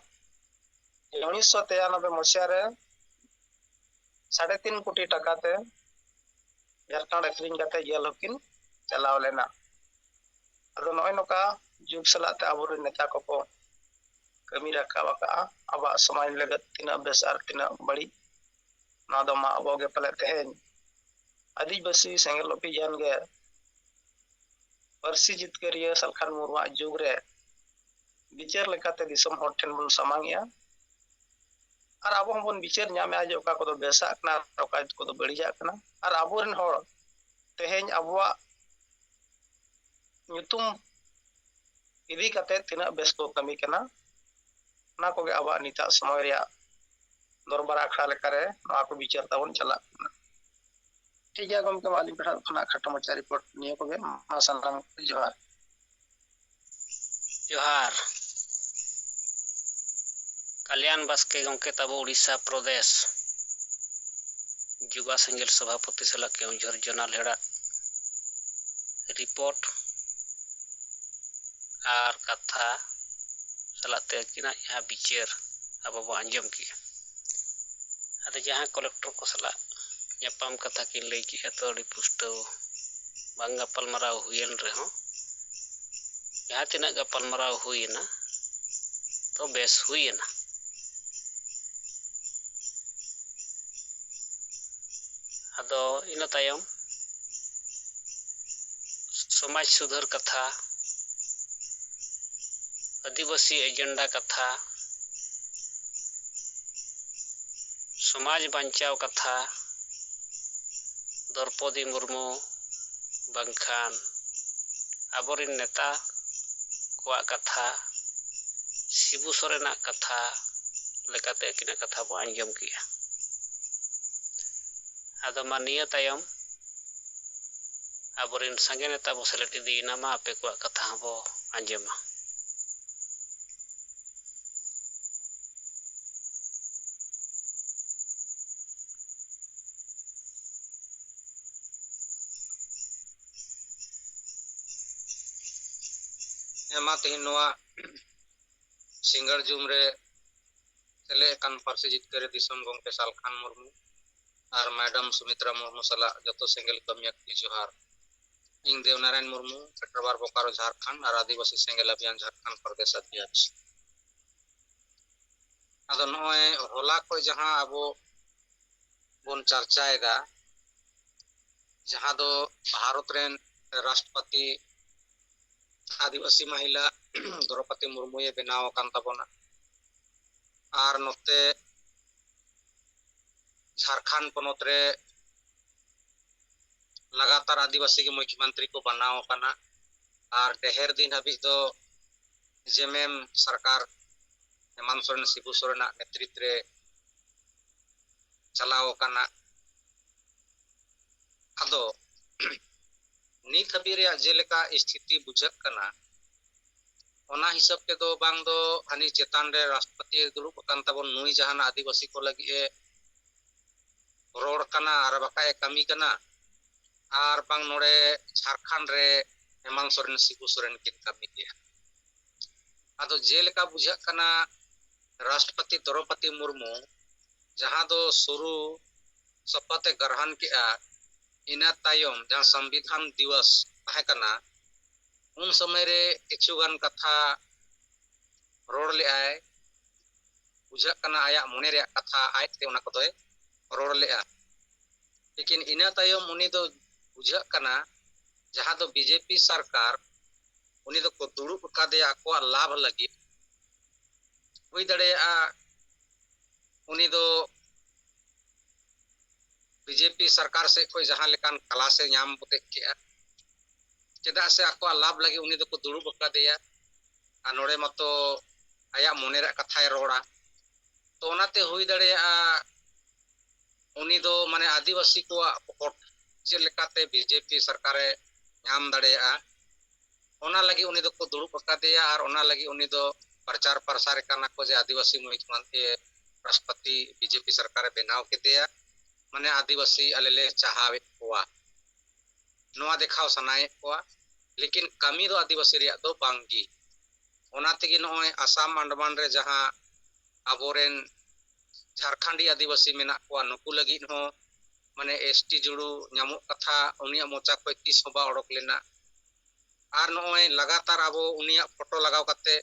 ᱩᱱᱤᱥᱥᱚ ᱛᱮᱭᱟᱱᱚᱵᱵᱳᱭ ᱢᱚᱥᱤᱭᱟ ᱨᱮ ᱥᱟᱲᱮ ᱛᱤᱱ ᱠᱳᱴᱤ ᱴᱟᱠᱟ ᱛᱮ ᱡᱷᱟᱲᱠᱷᱚᱸᱰ ᱟᱹᱠᱷᱨᱤᱧ ᱠᱟᱛᱮ ᱡᱮᱞ ᱦᱚᱸᱠᱤᱱ ᱪᱟᱞᱟᱣ ᱞᱮᱱᱟ᱾ ᱟᱫᱚ ᱱᱚᱜᱼᱚᱭ ᱱᱚᱝᱠᱟ ᱡᱩᱜᱽ ᱥᱟᱞᱟᱜ ᱛᱮ ᱟᱵᱚᱨᱮᱱ ᱱᱮᱛᱟ ᱠᱚᱠᱚ ᱠᱟᱹᱢᱤ ᱨᱟᱠᱟᱵ ᱟᱠᱟᱫᱼᱟ᱾ ᱟᱵᱚᱣᱟᱜ ᱥᱚᱢᱟᱡᱽ ᱞᱟᱹᱜᱤᱫ ᱛᱤᱱᱟᱹᱜ ᱵᱮᱥ ᱟᱨ ᱛᱤᱱᱟᱹᱜ ᱵᱟᱹᱲᱤᱡ, ᱱᱚᱣᱟ ᱫᱚ ᱢᱟ ᱟᱵᱚ ᱜᱮ ᱯᱟᱞᱮ ᱛᱮᱦᱮᱧ ᱟᱹᱫᱤᱵᱟᱹᱥᱤ ᱥᱮᱸᱜᱮᱞ ᱚᱵᱷᱤᱡᱟᱱ ᱜᱮ ᱯᱟᱹᱨᱥᱤ ᱡᱤᱛᱠᱟᱹᱨᱤᱭᱟᱹ ᱥᱟᱞᱠᱷᱟᱱ ᱢᱩᱨᱢᱩᱣᱟᱜ ᱡᱩᱜᱽ ᱨᱮ ᱵᱤᱪᱟᱹᱨ ᱞᱮᱠᱟᱛᱮ ᱫᱤᱥᱚᱢ ᱦᱚᱲ ᱴᱷᱮᱱ ᱵᱚᱱ ᱥᱟᱢᱟᱝ ᱮᱜᱼᱟ᱾ ᱟᱨ ᱟᱵᱚ ᱦᱚᱸᱵᱚᱱ ᱵᱤᱪᱟᱹᱨ ᱧᱟᱢᱮᱜᱼᱟ ᱡᱮ ᱚᱠᱟ ᱠᱚᱫᱚ ᱵᱮᱥᱟᱜ ᱠᱟᱱᱟ ᱟᱨ ᱚᱠᱟ ᱠᱚᱫᱚ ᱵᱟᱹᱲᱤᱡᱟᱜ ᱠᱟᱱᱟ᱾ ᱟᱨ ᱟᱵᱚᱨᱮᱱ ᱦᱚᱲ ᱛᱮᱦᱮᱧ ᱟᱵᱚᱣᱟᱜ ᱧᱩᱛᱩᱢ ᱤᱫᱤ ᱠᱟᱛᱮ ᱛᱤᱱᱟᱹᱜ ᱵᱮᱥ ᱠᱚ ᱠᱟᱹᱢᱤ ᱠᱟᱱᱟ, ᱚᱱᱟ ᱠᱚᱜᱮ ᱟᱵᱚᱣᱟᱜ ᱱᱤᱛᱟᱜ ᱥᱚᱢᱚᱭ ᱨᱮᱭᱟᱜ ᱫᱚᱨᱵᱟᱨ ᱟᱠᱷᱲᱟ ᱞᱮᱠᱟᱨᱮ ᱱᱚᱣᱟ ᱠᱚ ᱵᱤᱪᱟᱹᱨ ᱛᱟᱵᱚᱱ ᱪᱟᱞᱟᱜ ᱠᱟᱱᱟ᱾ ᱴᱷᱤᱠ ᱜᱮᱭᱟ ᱜᱚᱢᱠᱮ, ᱢᱟ ᱟᱹᱞᱤᱧ ᱯᱟᱦᱴᱟ ᱠᱷᱚᱱᱟᱜ ᱠᱷᱟᱴᱚ ᱢᱟᱪᱷᱟ ᱨᱤᱯᱳᱨᱴ ᱱᱤᱭᱟᱹ ᱠᱚᱜᱮ᱾ ᱢᱟ ᱥᱟᱱᱟᱢ ᱠᱚ ᱡᱚᱦᱟᱨ᱾ ᱡᱚᱦᱟᱨ᱾ ᱠᱟᱞᱭᱟᱱ ᱵᱟᱥᱠᱮ ᱜᱚᱢᱠᱮ ᱛᱟᱵᱚ ᱩᱲᱤᱥᱥᱟ ᱯᱨᱚᱫᱮᱥ ᱡᱩᱵᱟ ᱥᱮᱸᱜᱮᱞ ᱥᱚᱵᱷᱟᱯᱚᱛᱤ ᱥᱟᱞᱟᱜ ᱠᱮᱣᱚᱱᱡᱷᱚᱨ ᱡᱚᱱᱟᱞ ᱦᱮᱲᱟᱜ ᱨᱤᱯᱳᱨᱴ ᱟᱨ ᱠᱟᱛᱷᱟ ᱥᱟᱞᱟᱜ ᱛᱮ ᱟᱹᱠᱤᱱᱟᱜ ᱡᱟᱦᱟᱸ ᱵᱤᱪᱟᱹᱨ ᱟᱵᱚ ᱵᱚᱱ ᱟᱸᱡᱚᱢ ᱠᱮᱜᱼᱟ᱾ ᱟᱫᱚ ᱡᱟᱦᱟᱸ ᱠᱚᱞᱮᱠᱴᱚᱨ ᱠᱚ ᱥᱟᱞᱟᱜ ᱧᱟᱯᱟᱢ ᱠᱟᱛᱷᱟ ᱠᱤᱱ ᱞᱟᱹᱭ ᱠᱮᱜᱼᱟ, ᱛᱚ ᱟᱹᱰᱤ ᱯᱩᱥᱴᱟᱹᱣ ᱵᱟᱝ ᱜᱟᱯᱟᱞᱢᱟᱨᱟᱣ ᱦᱩᱭᱮᱱ ᱨᱮᱦᱚᱸ, ᱡᱟᱦᱟᱸ ᱛᱤᱱᱟᱹᱜ ᱜᱟᱯᱟᱞᱢᱟᱨᱟᱣ ᱦᱩᱭᱮᱱᱟ, ᱛᱚ ᱵᱮᱥ ᱦᱩᱭᱮᱱᱟ᱾ ᱟᱫᱚ ᱤᱱᱟᱹ ᱛᱟᱭᱚᱢ ᱥᱚᱢᱟᱡᱽ ᱥᱩᱫᱷᱟᱹᱨ ᱠᱟᱛᱷᱟ, ᱟᱹᱫᱤᱵᱟᱹᱥᱤ ᱮᱡᱮᱱᱰᱟ ᱠᱟᱛᱷᱟ, ᱥᱚᱢᱟᱡᱽ ᱵᱟᱧᱪᱟᱣ ᱠᱟᱛᱷᱟ, ᱫᱨᱚᱣᱯᱚᱫᱤ ᱢᱩᱨᱢᱩ ᱵᱟᱝᱠᱷᱟᱱ ᱟᱵᱚᱨᱮᱱ ᱱᱮᱛᱟ ᱠᱚᱣᱟᱜ ᱠᱟᱛᱷᱟ, ᱥᱤᱵᱩ ᱥᱚᱨᱮᱱᱟᱜ ᱠᱟᱛᱷᱟ ᱞᱮᱠᱟᱛᱮ ᱟᱹᱠᱤᱱᱟᱜ ᱠᱟᱛᱷᱟ ᱵᱚ ᱟᱸᱡᱚᱢ ᱠᱮᱜᱼᱟ᱾ ᱟᱫᱚ ᱢᱟ ᱱᱤᱭᱟᱹ ᱛᱟᱭᱚᱢ ᱟᱵᱚᱨᱮᱱ ᱥᱟᱸᱜᱮ ᱱᱮᱛᱟ ᱵᱚ ᱥᱮᱞᱮᱫ ᱤᱫᱤᱭᱮᱱᱟ, ᱢᱟ ᱟᱯᱮ ᱠᱚᱣᱟᱜ ᱠᱟᱛᱷᱟ ᱦᱚᱸᱵᱚ ᱟᱸᱡᱚᱢᱟ᱾ ᱦᱮᱸ, ᱢᱟ ᱛᱮᱦᱮᱧ ᱱᱚᱣᱟ ᱥᱤᱸᱜᱟᱲ ᱡᱩᱢ ᱨᱮ ᱥᱮᱞᱮᱫ ᱟᱠᱟᱱ ᱯᱟᱹᱨᱥᱤ ᱡᱤᱛᱠᱟᱹᱨᱤ ᱫᱤᱥᱚᱢ ᱜᱚᱢᱠᱮ ᱥᱟᱞᱠᱷᱟᱱ ᱢᱩᱨᱢᱩ ᱟᱨ ᱢᱮᱰᱟᱢ ᱥᱩᱢᱤᱛᱨᱟ ᱢᱩᱨᱢᱩ ᱥᱟᱞᱟᱜ ᱡᱚᱛᱚ ᱥᱮᱸᱜᱮᱞ ᱠᱟᱹᱢᱤᱭᱟᱹ ᱠᱚ ᱡᱚᱦᱟᱨ᱾ ᱤᱧ ᱫᱮᱣᱱᱟᱨᱟᱭᱚᱱ ᱢᱩᱨᱢᱩ, ᱯᱮᱴᱨᱟᱵᱟᱨ ᱵᱳᱠᱟᱨᱳ ᱡᱷᱟᱲᱠᱷᱚᱸᱰ ᱟᱨ ᱟᱹᱫᱤᱵᱟᱹᱥᱤ ᱥᱮᱸᱜᱮᱞ ᱚᱵᱷᱤᱭᱟᱱ ᱡᱷᱟᱲᱠᱷᱚᱸᱰ ᱯᱨᱚᱫᱮᱥ ᱚᱫᱷᱭᱚᱠᱥ᱾ ᱟᱫᱚ ᱱᱚᱜᱼᱚᱭ ᱦᱚᱞᱟ ᱠᱷᱚᱱ ᱡᱟᱦᱟᱸ ᱟᱵᱚ ᱵᱚᱱ ᱪᱟᱨᱪᱟᱭᱮᱫᱟ, ᱡᱟᱦᱟᱸ ᱫᱚ ᱵᱷᱟᱨᱚᱛ ᱨᱮᱱ ᱨᱟᱥᱴᱨᱚᱯᱚᱛᱤ ᱟᱹᱫᱤᱵᱟᱹᱥᱤ ᱢᱟᱦᱤᱞᱟ ᱫᱨᱚᱯᱚᱫᱤ ᱢᱩᱨᱢᱩᱭ ᱵᱮᱱᱟᱣ ᱟᱠᱟᱱ ᱛᱟᱵᱚᱱᱟ᱾ ᱟᱨ ᱱᱚᱛᱮ ᱡᱷᱟᱲᱠᱷᱚᱸᱰ ᱯᱚᱱᱚᱛ ᱨᱮ ᱞᱟᱜᱟᱛᱟᱨ ᱟᱹᱫᱤᱵᱟᱹᱥᱤ ᱜᱮ ᱢᱩᱠᱷᱭᱚᱢᱚᱱᱛᱨᱤ ᱠᱚ ᱵᱮᱱᱟᱣ ᱟᱠᱟᱱᱟ᱾ ᱟᱨ ᱰᱷᱮᱨ ᱫᱤᱱ ᱦᱟᱹᱵᱤᱡ ᱫᱚ ᱡᱮᱢᱮᱢ ᱥᱚᱨᱠᱟᱨ ᱦᱮᱢᱟᱱᱛ ᱥᱚᱨᱮᱱ, ᱥᱤᱵᱩ ᱥᱚᱨᱮᱱᱟᱜ ᱱᱮᱛᱨᱤᱛ ᱨᱮ ᱪᱟᱞᱟᱣ ᱟᱠᱟᱱᱟ᱾ ᱟᱫᱚ ᱱᱤᱛ ᱦᱟᱹᱵᱤᱡ ᱨᱮᱭᱟᱜ ᱡᱮᱞᱮᱠᱟ ᱥᱛᱷᱤᱛᱤ ᱵᱩᱡᱷᱟᱹᱜ ᱠᱟᱱᱟ, ᱚᱱᱟ ᱦᱤᱥᱟᱹᱵ ᱛᱮᱫᱚ ᱵᱟᱝ ᱫᱚ ᱦᱟᱹᱱᱤ ᱪᱮᱛᱟᱱ ᱨᱮ ᱨᱟᱥᱴᱨᱚᱯᱚᱛᱤ ᱫᱩᱲᱩᱵ ᱟᱠᱟᱱ ᱛᱟᱵᱚᱱ, ᱱᱩᱭ ᱡᱟᱦᱟᱱᱟᱜ ᱟᱹᱫᱤᱵᱟᱹᱥᱤ ᱠᱚ ᱞᱟᱹᱜᱤᱫ ᱮ ᱨᱚᱲ ᱠᱟᱱᱟ ᱟᱨ ᱵᱟᱠᱷᱟᱡ ᱮ ᱠᱟᱹᱢᱤ ᱠᱟᱱᱟ, ᱟᱨ ᱵᱟᱝ ᱱᱚᱰᱮ ᱡᱷᱟᱲᱠᱷᱚᱸᱰ ᱨᱮ ᱦᱮᱢᱟᱱᱛ ᱥᱚᱨᱮᱱ, ᱥᱤᱵᱩ ᱥᱚᱨᱮᱱ ᱠᱤᱱ ᱠᱟᱹᱢᱤ ᱜᱮᱭᱟ᱾ ᱟᱫᱚ ᱡᱮᱞᱮᱠᱟ ᱵᱩᱡᱷᱟᱹᱜ ᱠᱟᱱᱟ, ᱨᱟᱥᱴᱨᱚᱯᱚᱛᱤ ᱫᱨᱚᱣᱯᱚᱫᱤ ᱢᱩᱨᱢᱩ ᱡᱟᱦᱟᱸ ᱫᱚ ᱥᱩᱨᱩ ᱥᱚᱯᱚᱛ ᱮ ᱜᱨᱚᱦᱚᱱ ᱠᱮᱜᱼᱟ, ᱤᱱᱟᱹ ᱛᱟᱭᱚᱢ ᱡᱟᱦᱟᱸ ᱥᱚᱝᱵᱤᱫᱷᱟᱱ ᱫᱤᱵᱚᱥ ᱛᱟᱦᱮᱸ ᱠᱟᱱᱟ, ᱩᱱ ᱥᱚᱢᱚᱭ ᱨᱮ ᱠᱤᱪᱷᱩ ᱜᱟᱱ ᱠᱟᱛᱷᱟ ᱨᱚᱲ ᱞᱮᱜᱼᱟᱭ᱾ ᱵᱩᱡᱷᱟᱹᱜ ᱠᱟᱱᱟ ᱟᱭᱟᱜ ᱢᱚᱱᱮ ᱨᱮᱭᱟᱜ ᱠᱟᱛᱷᱟ ᱟᱡᱛᱮ ᱚᱱᱟ ᱠᱚᱫᱚᱭ ᱨᱚᱲ ᱞᱮᱜᱼᱟ᱾ ᱞᱮᱠᱤᱱ ᱤᱱᱟᱹ ᱛᱟᱭᱚᱢ ᱩᱱᱤ ᱫᱚ ᱵᱩᱡᱷᱟᱹᱜ ᱠᱟᱱᱟ ᱡᱟᱦᱟᱸ ᱫᱚ ᱵᱤᱡᱮᱯᱤ ᱥᱚᱨᱠᱟᱨ ᱩᱱᱤ ᱫᱚᱠᱚ ᱫᱩᱲᱩᱵ ᱟᱠᱟᱫᱮᱭᱟ ᱟᱠᱚᱣᱟᱜ ᱞᱟᱵᱷ ᱞᱟᱹᱜᱤᱫ᱾ ᱦᱩᱭ ᱫᱟᱲᱮᱭᱟᱜᱼᱟ ᱩᱱᱤ ᱫᱚ ᱵᱤᱡᱮᱯᱤ ᱥᱚᱨᱠᱟᱨ ᱥᱮᱫ ᱠᱷᱚᱱ ᱡᱟᱦᱟᱸ ᱞᱮᱠᱟᱱ ᱠᱟᱞᱟᱥ ᱮ ᱧᱟᱢ ᱵᱚᱛᱮᱡ ᱠᱮᱜᱼᱟ, ᱪᱮᱫᱟᱜ ᱥᱮ ᱟᱠᱚᱣᱟᱜ ᱞᱟᱵᱷ ᱞᱟᱹᱜᱤᱫ ᱩᱱᱤ ᱫᱚᱠᱚ ᱫᱩᱲᱩᱵ ᱟᱠᱟᱫᱮᱭᱟ᱾ ᱟᱨ ᱱᱚᱰᱮ ᱢᱟᱛᱚ ᱟᱭᱟᱜ ᱢᱚᱱᱮ ᱨᱮᱭᱟᱜ ᱠᱟᱛᱷᱟᱭ ᱨᱚᱲᱟ᱾ ᱛᱚ ᱚᱱᱟᱛᱮ ᱦᱩᱭ ᱫᱟᱲᱮᱭᱟᱜᱼᱟ ᱩᱱᱤ ᱫᱚ ᱢᱟᱱᱮ ᱟᱹᱫᱤᱵᱟᱹᱥᱤ ᱠᱚᱣᱟᱜ ᱵᱷᱳᱴ ᱪᱮᱫ ᱞᱮᱠᱟᱛᱮ ᱵᱤᱡᱮᱯᱤ ᱥᱚᱨᱠᱟᱨᱮ ᱧᱟᱢ ᱫᱟᱲᱮᱭᱟᱜᱼᱟ, ᱚᱱᱟ ᱞᱟᱹᱜᱤᱫ ᱩᱱᱤ ᱫᱚᱠᱚ ᱫᱩᱲᱩᱵ ᱟᱠᱟᱫᱮᱭᱟ᱾ ᱟᱨ ᱚᱱᱟ ᱞᱟᱹᱜᱤᱫ ᱩᱱᱤ ᱫᱚ ᱯᱨᱚᱪᱟᱨ ᱯᱨᱚᱥᱟᱨᱮ ᱠᱟᱱᱟ ᱠᱚ ᱡᱮ ᱟᱹᱫᱤᱵᱟᱹᱥᱤ ᱢᱩᱠᱷᱭᱚᱢᱚᱱᱛᱨᱤ, ᱨᱟᱥᱴᱨᱚᱯᱚᱛᱤ ᱵᱤᱡᱮᱯᱤ ᱥᱚᱨᱠᱟᱨᱮ ᱵᱮᱱᱟᱣ ᱠᱮᱫᱮᱭᱟ, ᱢᱟᱱᱮ ᱟᱹᱫᱤᱵᱟᱹᱥᱤ ᱟᱞᱮ ᱞᱮ ᱪᱟᱦᱟᱣᱮᱫ ᱠᱚᱣᱟ, ᱱᱚᱣᱟ ᱫᱮᱠᱷᱟᱣ ᱥᱟᱱᱟᱭᱮᱫ ᱠᱚᱣᱟ᱾ ᱞᱮᱠᱤᱱ ᱠᱟᱹᱢᱤ ᱫᱚ ᱟᱹᱫᱤᱵᱟᱹᱥᱤ ᱨᱮᱭᱟᱜ ᱫᱚ ᱵᱟᱝ ᱜᱮ᱾ ᱚᱱᱟ ᱛᱮᱜᱮ ᱱᱚᱜᱼᱚᱭ ᱟᱥᱟᱢ ᱟᱱᱰᱟᱢᱟᱱ ᱨᱮ ᱡᱟᱦᱟᱸ ᱟᱵᱚᱨᱮᱱ ᱡᱷᱟᱨᱠᱷᱟᱸᱰᱤ ᱟᱹᱫᱤᱵᱟᱹᱥᱤ ᱢᱮᱱᱟᱜ ᱠᱚᱣᱟ, ᱱᱩᱠᱩ ᱞᱟᱹᱜᱤᱫ ᱦᱚᱸ ᱢᱟᱱᱮ ᱮᱥ ᱴᱤ ᱡᱩᱲᱩ ᱧᱟᱢᱚᱜ ᱠᱟᱛᱷᱟ ᱩᱱᱤᱭᱟᱜ ᱢᱚᱪᱟ ᱠᱷᱚᱱ ᱛᱤᱥ ᱦᱚᱸ ᱵᱟᱝ ᱚᱰᱚᱠ ᱞᱮᱱᱟ᱾ ᱟᱨ ᱱᱚᱜᱼᱚᱭ ᱞᱟᱜᱟᱛᱟᱨ ᱟᱵᱚ ᱩᱱᱤᱭᱟᱜ ᱯᱷᱳᱴᱳ ᱞᱟᱜᱟᱣ ᱠᱟᱛᱮ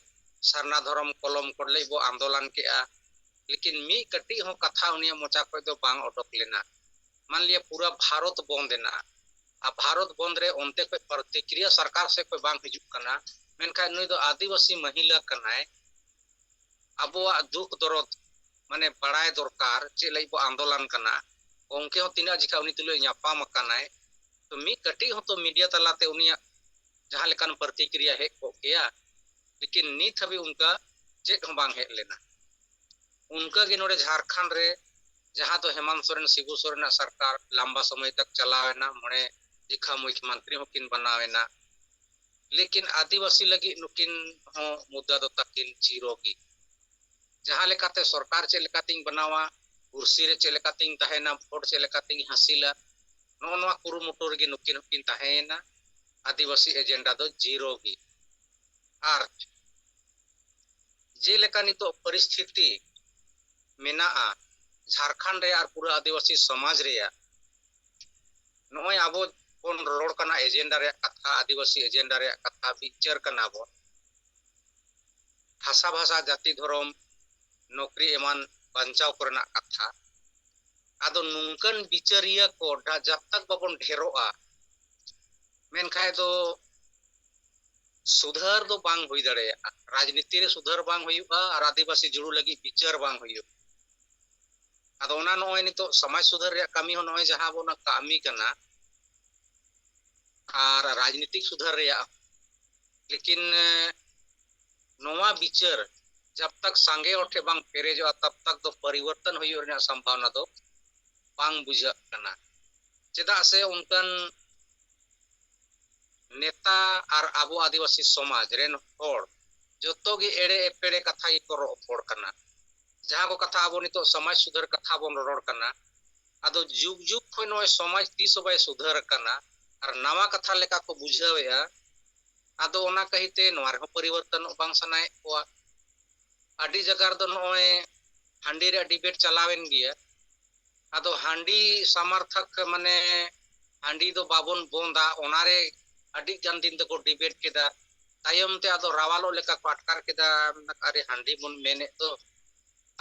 ᱥᱟᱨᱱᱟ ᱫᱷᱚᱨᱚᱢ ᱠᱚᱞᱚᱢ ᱠᱚ ᱞᱟᱹᱜᱤᱫ ᱵᱚ ᱟᱱᱫᱳᱞᱚᱱ ᱠᱮᱜᱼᱟ, ᱞᱮᱠᱤᱱ ᱢᱤᱫ ᱠᱟᱹᱴᱤᱡ ᱦᱚᱸ ᱠᱟᱛᱷᱟ ᱩᱱᱤᱭᱟᱜ ᱢᱚᱪᱟ ᱠᱷᱚᱱ ᱫᱚ ᱵᱟᱝ ᱚᱰᱚᱠ ᱞᱮᱱᱟ᱾ ᱢᱟᱱ ᱞᱤᱭᱟ ᱯᱩᱨᱟᱹ ᱵᱷᱟᱨᱚᱛ ᱵᱚᱱᱫ ᱮᱱᱟ, ᱟᱨ ᱵᱷᱟᱨᱚᱛ ᱵᱚᱱᱫ ᱨᱮ ᱚᱱᱛᱮ ᱠᱷᱚᱱ ᱯᱨᱚᱛᱤᱠᱨᱤᱭᱟ ᱥᱚᱨᱠᱟᱨ ᱥᱮᱫ ᱠᱷᱚᱱ ᱵᱟᱝ ᱦᱤᱡᱩᱜ ᱠᱟᱱᱟ, ᱢᱮᱱᱠᱷᱟᱱ ᱱᱩᱭ ᱫᱚ ᱟᱹᱫᱤᱵᱟᱹᱥᱤ ᱢᱟᱹᱦᱤᱞᱟᱹ ᱠᱟᱱᱟᱭ᱾ ᱟᱵᱚᱣᱟᱜ ᱫᱩᱠ ᱫᱚᱨᱚᱫ ᱢᱟᱱᱮ ᱵᱟᱲᱟᱭ ᱫᱚᱨᱠᱟᱨ, ᱪᱮᱫ ᱞᱟᱹᱜᱤᱫ ᱵᱚ ᱟᱱᱫᱳᱞᱚᱱ ᱠᱟᱱᱟ᱾ ᱜᱚᱢᱠᱮ ᱦᱚᱸ ᱛᱤᱱᱟᱹᱜ ᱡᱚᱠᱷᱟ ᱩᱱᱤ ᱛᱩᱞᱩᱡ ᱧᱟᱯᱟᱢ ᱟᱠᱟᱱᱟᱭ, ᱛᱚ ᱢᱤᱫ ᱠᱟᱹᱴᱤᱡ ᱦᱚᱸᱛᱚ ᱢᱤᱰᱤᱭᱟ ᱛᱟᱞᱟᱛᱮ ᱩᱱᱤᱭᱟᱜ ᱡᱟᱦᱟᱸ ᱞᱮᱠᱟᱱ ᱯᱨᱚᱛᱤᱠᱨᱤᱭᱟ ᱦᱮᱡ ᱠᱚᱜ ᱠᱮᱭᱟ, ᱞᱮᱠᱤᱱ ᱱᱤᱛ ᱦᱟᱹᱵᱤᱡ ᱚᱱᱠᱟ ᱪᱮᱫ ᱦᱚᱸ ᱵᱟᱝ ᱦᱮᱡ ᱞᱮᱱᱟ᱾ ᱚᱱᱠᱟᱜᱮ ᱱᱚᱰᱮ ᱡᱷᱟᱲᱠᱷᱚᱸᱰ ᱨᱮ ᱡᱟᱦᱟᱸ ᱫᱚ ᱦᱮᱢᱟᱱᱛ ᱥᱚᱨᱮᱱ, ᱥᱤᱵᱩ ᱥᱚᱨᱮᱱᱟᱜ ᱥᱚᱨᱠᱟᱨ ᱞᱟᱢᱵᱟ ᱥᱚᱢᱚᱭ ᱛᱟᱠ ᱪᱟᱞᱟᱣ ᱮᱱᱟ, ᱢᱚᱬᱮ ᱡᱮᱠᱷᱟ ᱢᱩᱠᱷᱭᱚᱢᱚᱱᱛᱨᱤ ᱦᱚᱸᱠᱤᱱ ᱵᱮᱱᱟᱣ ᱮᱱᱟ᱾ ᱞᱮᱠᱤᱱ ᱟᱹᱫᱤᱵᱟᱹᱥᱤ ᱞᱟᱹᱜᱤᱫ ᱱᱩᱠᱤᱱ ᱦᱚᱸ ᱢᱩᱫᱽᱫᱟ ᱫᱚ ᱛᱟᱹᱠᱤᱱ ᱡᱤᱨᱳ ᱜᱮ᱾ ᱡᱟᱦᱟᱸ ᱞᱮᱠᱟᱛᱮ ᱥᱚᱨᱠᱟᱨ ᱪᱮᱫ ᱞᱮᱠᱟᱛᱤᱧ ᱵᱮᱱᱟᱣᱟ, ᱠᱩᱨᱥᱤ ᱨᱮ ᱪᱮᱫ ᱞᱮᱠᱟᱛᱤᱧ ᱛᱟᱦᱮᱱᱟ, ᱵᱷᱳᱴ ᱪᱮᱫ ᱞᱮᱠᱟᱛᱤᱧ ᱦᱟᱹᱥᱤᱞᱟ, ᱱᱚᱜᱼᱚ ᱱᱚᱣᱟ ᱠᱩᱨᱩᱢᱩᱴᱩ ᱨᱮᱜᱮ ᱱᱩᱠᱤᱱ ᱦᱚᱸᱠᱤᱱ ᱛᱟᱦᱮᱸᱭᱮᱱᱟ᱾ ᱟᱹᱫᱤᱵᱟᱹᱥᱤ ᱮᱡᱮᱱᱰᱟ ᱫᱚ ᱡᱤᱨᱳ ᱜᱮ᱾ ᱟᱨ ᱡᱮᱞᱮᱠᱟ ᱱᱤᱛᱚᱜ ᱯᱚᱨᱤᱥᱛᱷᱤᱛᱤ ᱢᱮᱱᱟᱜᱼᱟ ᱡᱷᱟᱲᱠᱷᱚᱸᱰ ᱨᱮ ᱟᱨ ᱯᱩᱨᱟᱹ ᱟᱹᱫᱤᱵᱟᱹᱥᱤ ᱥᱚᱢᱟᱡᱽ ᱨᱮᱭᱟᱜ, ᱱᱚᱜᱼᱚᱭ ᱟᱵᱚ ᱵᱚᱱ ᱨᱚᱲ ᱠᱟᱱᱟ ᱮᱡᱮᱱᱰᱟ ᱨᱮᱭᱟᱜ ᱠᱟᱛᱷᱟ, ᱟᱹᱫᱤᱵᱟᱹᱥᱤ ᱮᱡᱮᱱᱰᱟ ᱨᱮᱭᱟᱜ ᱠᱟᱛᱷᱟ, ᱵᱤᱪᱟᱹᱨ ᱠᱟᱱᱟ ᱵᱚᱱ ᱵᱷᱟᱥᱟ ᱵᱷᱟᱥᱟ, ᱡᱟᱹᱛᱤ ᱫᱷᱚᱨᱚᱢ, ᱱᱚᱠᱨᱤ ᱮᱢᱟᱱ ᱵᱟᱧᱪᱟᱣ ᱠᱚᱨᱮᱱᱟᱜ ᱠᱟᱛᱷᱟ᱾ ᱟᱫᱚ ᱱᱚᱝᱠᱟᱱ ᱵᱤᱪᱟᱹᱨᱤᱭᱟᱹ ᱠᱚ ᱰᱷᱟ-, ᱡᱟᱵ ᱛᱟᱠ ᱵᱟᱵᱚᱱ ᱰᱷᱮᱨᱚᱜᱼᱟ, ᱢᱮᱱᱠᱷᱟᱡ ᱫᱚ ᱥᱩᱫᱷᱟᱹᱨ ᱫᱚ ᱵᱟᱝ ᱦᱩᱭ ᱫᱟᱲᱮᱭᱟᱜᱼᱟ᱾ ᱨᱟᱡᱽᱱᱤᱛᱤ ᱨᱮ ᱥᱩᱫᱷᱟᱹᱨ ᱵᱟᱝ ᱦᱩᱭᱩᱜᱼᱟ ᱟᱨ ᱟᱹᱫᱤᱵᱟᱹᱥᱤ ᱡᱩᱲᱩ ᱞᱟᱹᱜᱤᱫ ᱵᱤᱪᱟᱹᱨ ᱵᱟᱝ ᱦᱩᱭᱩᱜᱼᱟ᱾ ᱟᱫᱚ ᱚᱱᱟ ᱱᱚᱜᱼᱚᱭ ᱱᱤᱛᱚᱜ ᱥᱚᱢᱟᱡᱽ ᱥᱩᱫᱷᱟᱹᱨ ᱨᱮᱭᱟᱜ ᱠᱟᱹᱢᱤ ᱦᱚᱸ ᱱᱚᱜᱼᱚᱭ ᱡᱟᱦᱟᱸ ᱵᱚᱱ ᱠᱟᱹᱢᱤ ᱠᱟᱱᱟ ᱟᱨ ᱨᱟᱡᱽᱱᱤᱛᱤᱠ ᱥᱩᱫᱷᱟᱹᱨ ᱨᱮᱭᱟᱜ, ᱞᱮᱠᱤᱱ, ᱮ, ᱱᱚᱣᱟ ᱵᱤᱪᱟᱹᱨ ᱡᱟᱵ ᱛᱟᱠ ᱥᱟᱸᱜᱮ ᱦᱚᱲ ᱴᱷᱮᱱ ᱵᱟᱝ ᱯᱮᱨᱮᱡᱚᱜᱼᱟ, ᱛᱟᱵ ᱛᱟᱠ ᱫᱚ ᱯᱚᱨᱤᱵᱚᱨᱛᱚᱱ ᱦᱩᱭᱩᱜ ᱨᱮᱱᱟᱜ ᱥᱚᱢᱵᱷᱟᱵᱚᱱᱟ ᱫᱚ ᱵᱟᱝ ᱵᱩᱡᱷᱟᱹᱜ ᱠᱟᱱᱟ᱾ ᱪᱮᱫᱟᱜ ᱥᱮ ᱚᱱᱠᱟᱱ ᱱᱮᱛᱟ ᱟᱨ ᱟᱵᱚ ᱟᱹᱫᱤᱵᱟᱹᱥᱤ ᱥᱚᱢᱟᱡᱽ ᱨᱮᱱ ᱦᱚᱲ ᱡᱚᱛᱚ ᱜᱮ ᱮᱲᱮ ᱮᱯᱮᱲᱮ ᱠᱟᱛᱷᱟ ᱜᱮᱠᱚ ᱨᱚᱯᱚᱲ ᱠᱟᱱᱟ᱾ ᱡᱟᱦᱟᱸ ᱠᱚ ᱠᱟᱛᱷᱟ ᱟᱵᱚ ᱱᱤᱛᱚᱜ ᱥᱚᱢᱟᱡᱽ ᱥᱩᱫᱷᱟᱹᱨ ᱠᱟᱛᱷᱟ ᱵᱚᱱ ᱨᱚᱲ ᱠᱟᱱᱟ, ᱟᱫᱚ ᱡᱩᱜᱽ ᱡᱩᱜᱽ ᱠᱷᱚᱱ ᱱᱚᱜᱼᱚᱭ ᱥᱚᱢᱟᱡᱽ ᱛᱤᱥ ᱦᱚᱸ ᱵᱟᱭ ᱥᱩᱫᱷᱟᱹᱨ ᱟᱠᱟᱱᱟ ᱟᱨ ᱱᱟᱣᱟ ᱠᱟᱛᱷᱟ ᱞᱮᱠᱟ ᱠᱚ ᱵᱩᱡᱷᱟᱹᱣᱮᱫᱼᱟ᱾ ᱟᱫᱚ ᱚᱱᱟ ᱠᱟᱹᱦᱤᱛᱮ ᱱᱚᱣᱟ ᱨᱮᱦᱚᱸ ᱯᱚᱨᱤᱵᱚᱨᱛᱚᱱᱚᱜ ᱵᱟᱝ ᱥᱟᱱᱟᱭᱮᱫ ᱠᱚᱣᱟ᱾ ᱟᱹᱰᱤ ᱡᱟᱭᱜᱟ ᱨᱮᱫᱚ ᱱᱚᱜᱼᱚᱭ ᱦᱟᱺᱰᱤ ᱨᱮᱭᱟᱜ ᱰᱤᱵᱮᱴ ᱪᱟᱞᱟᱣᱮᱱ ᱜᱮᱭᱟ᱾ ᱟᱫᱚ ᱦᱟᱺᱰᱤ ᱥᱟᱢᱟᱨᱛᱷᱚᱠ, ᱢᱟᱱᱮ ᱦᱟᱺᱰᱤ ᱫᱚ ᱵᱟᱵᱚᱱ ᱵᱚᱱᱫᱟ, ᱚᱱᱟᱨᱮ ᱟᱹᱰᱤ ᱜᱟᱱ ᱫᱤᱱ ᱫᱚᱠᱚ ᱰᱤᱵᱮᱴ ᱠᱮᱫᱟ᱾ ᱛᱟᱭᱚᱢ ᱛᱮ ᱟᱫᱚ ᱨᱟᱣᱟᱞᱚᱜ ᱞᱮᱠᱟ ᱠᱚ ᱟᱴᱠᱟᱨ ᱠᱮᱫᱟ, ᱟᱨᱮ ᱦᱟᱺᱰᱤ ᱵᱚᱱ ᱢᱮᱱᱮᱫ ᱫᱚ᱾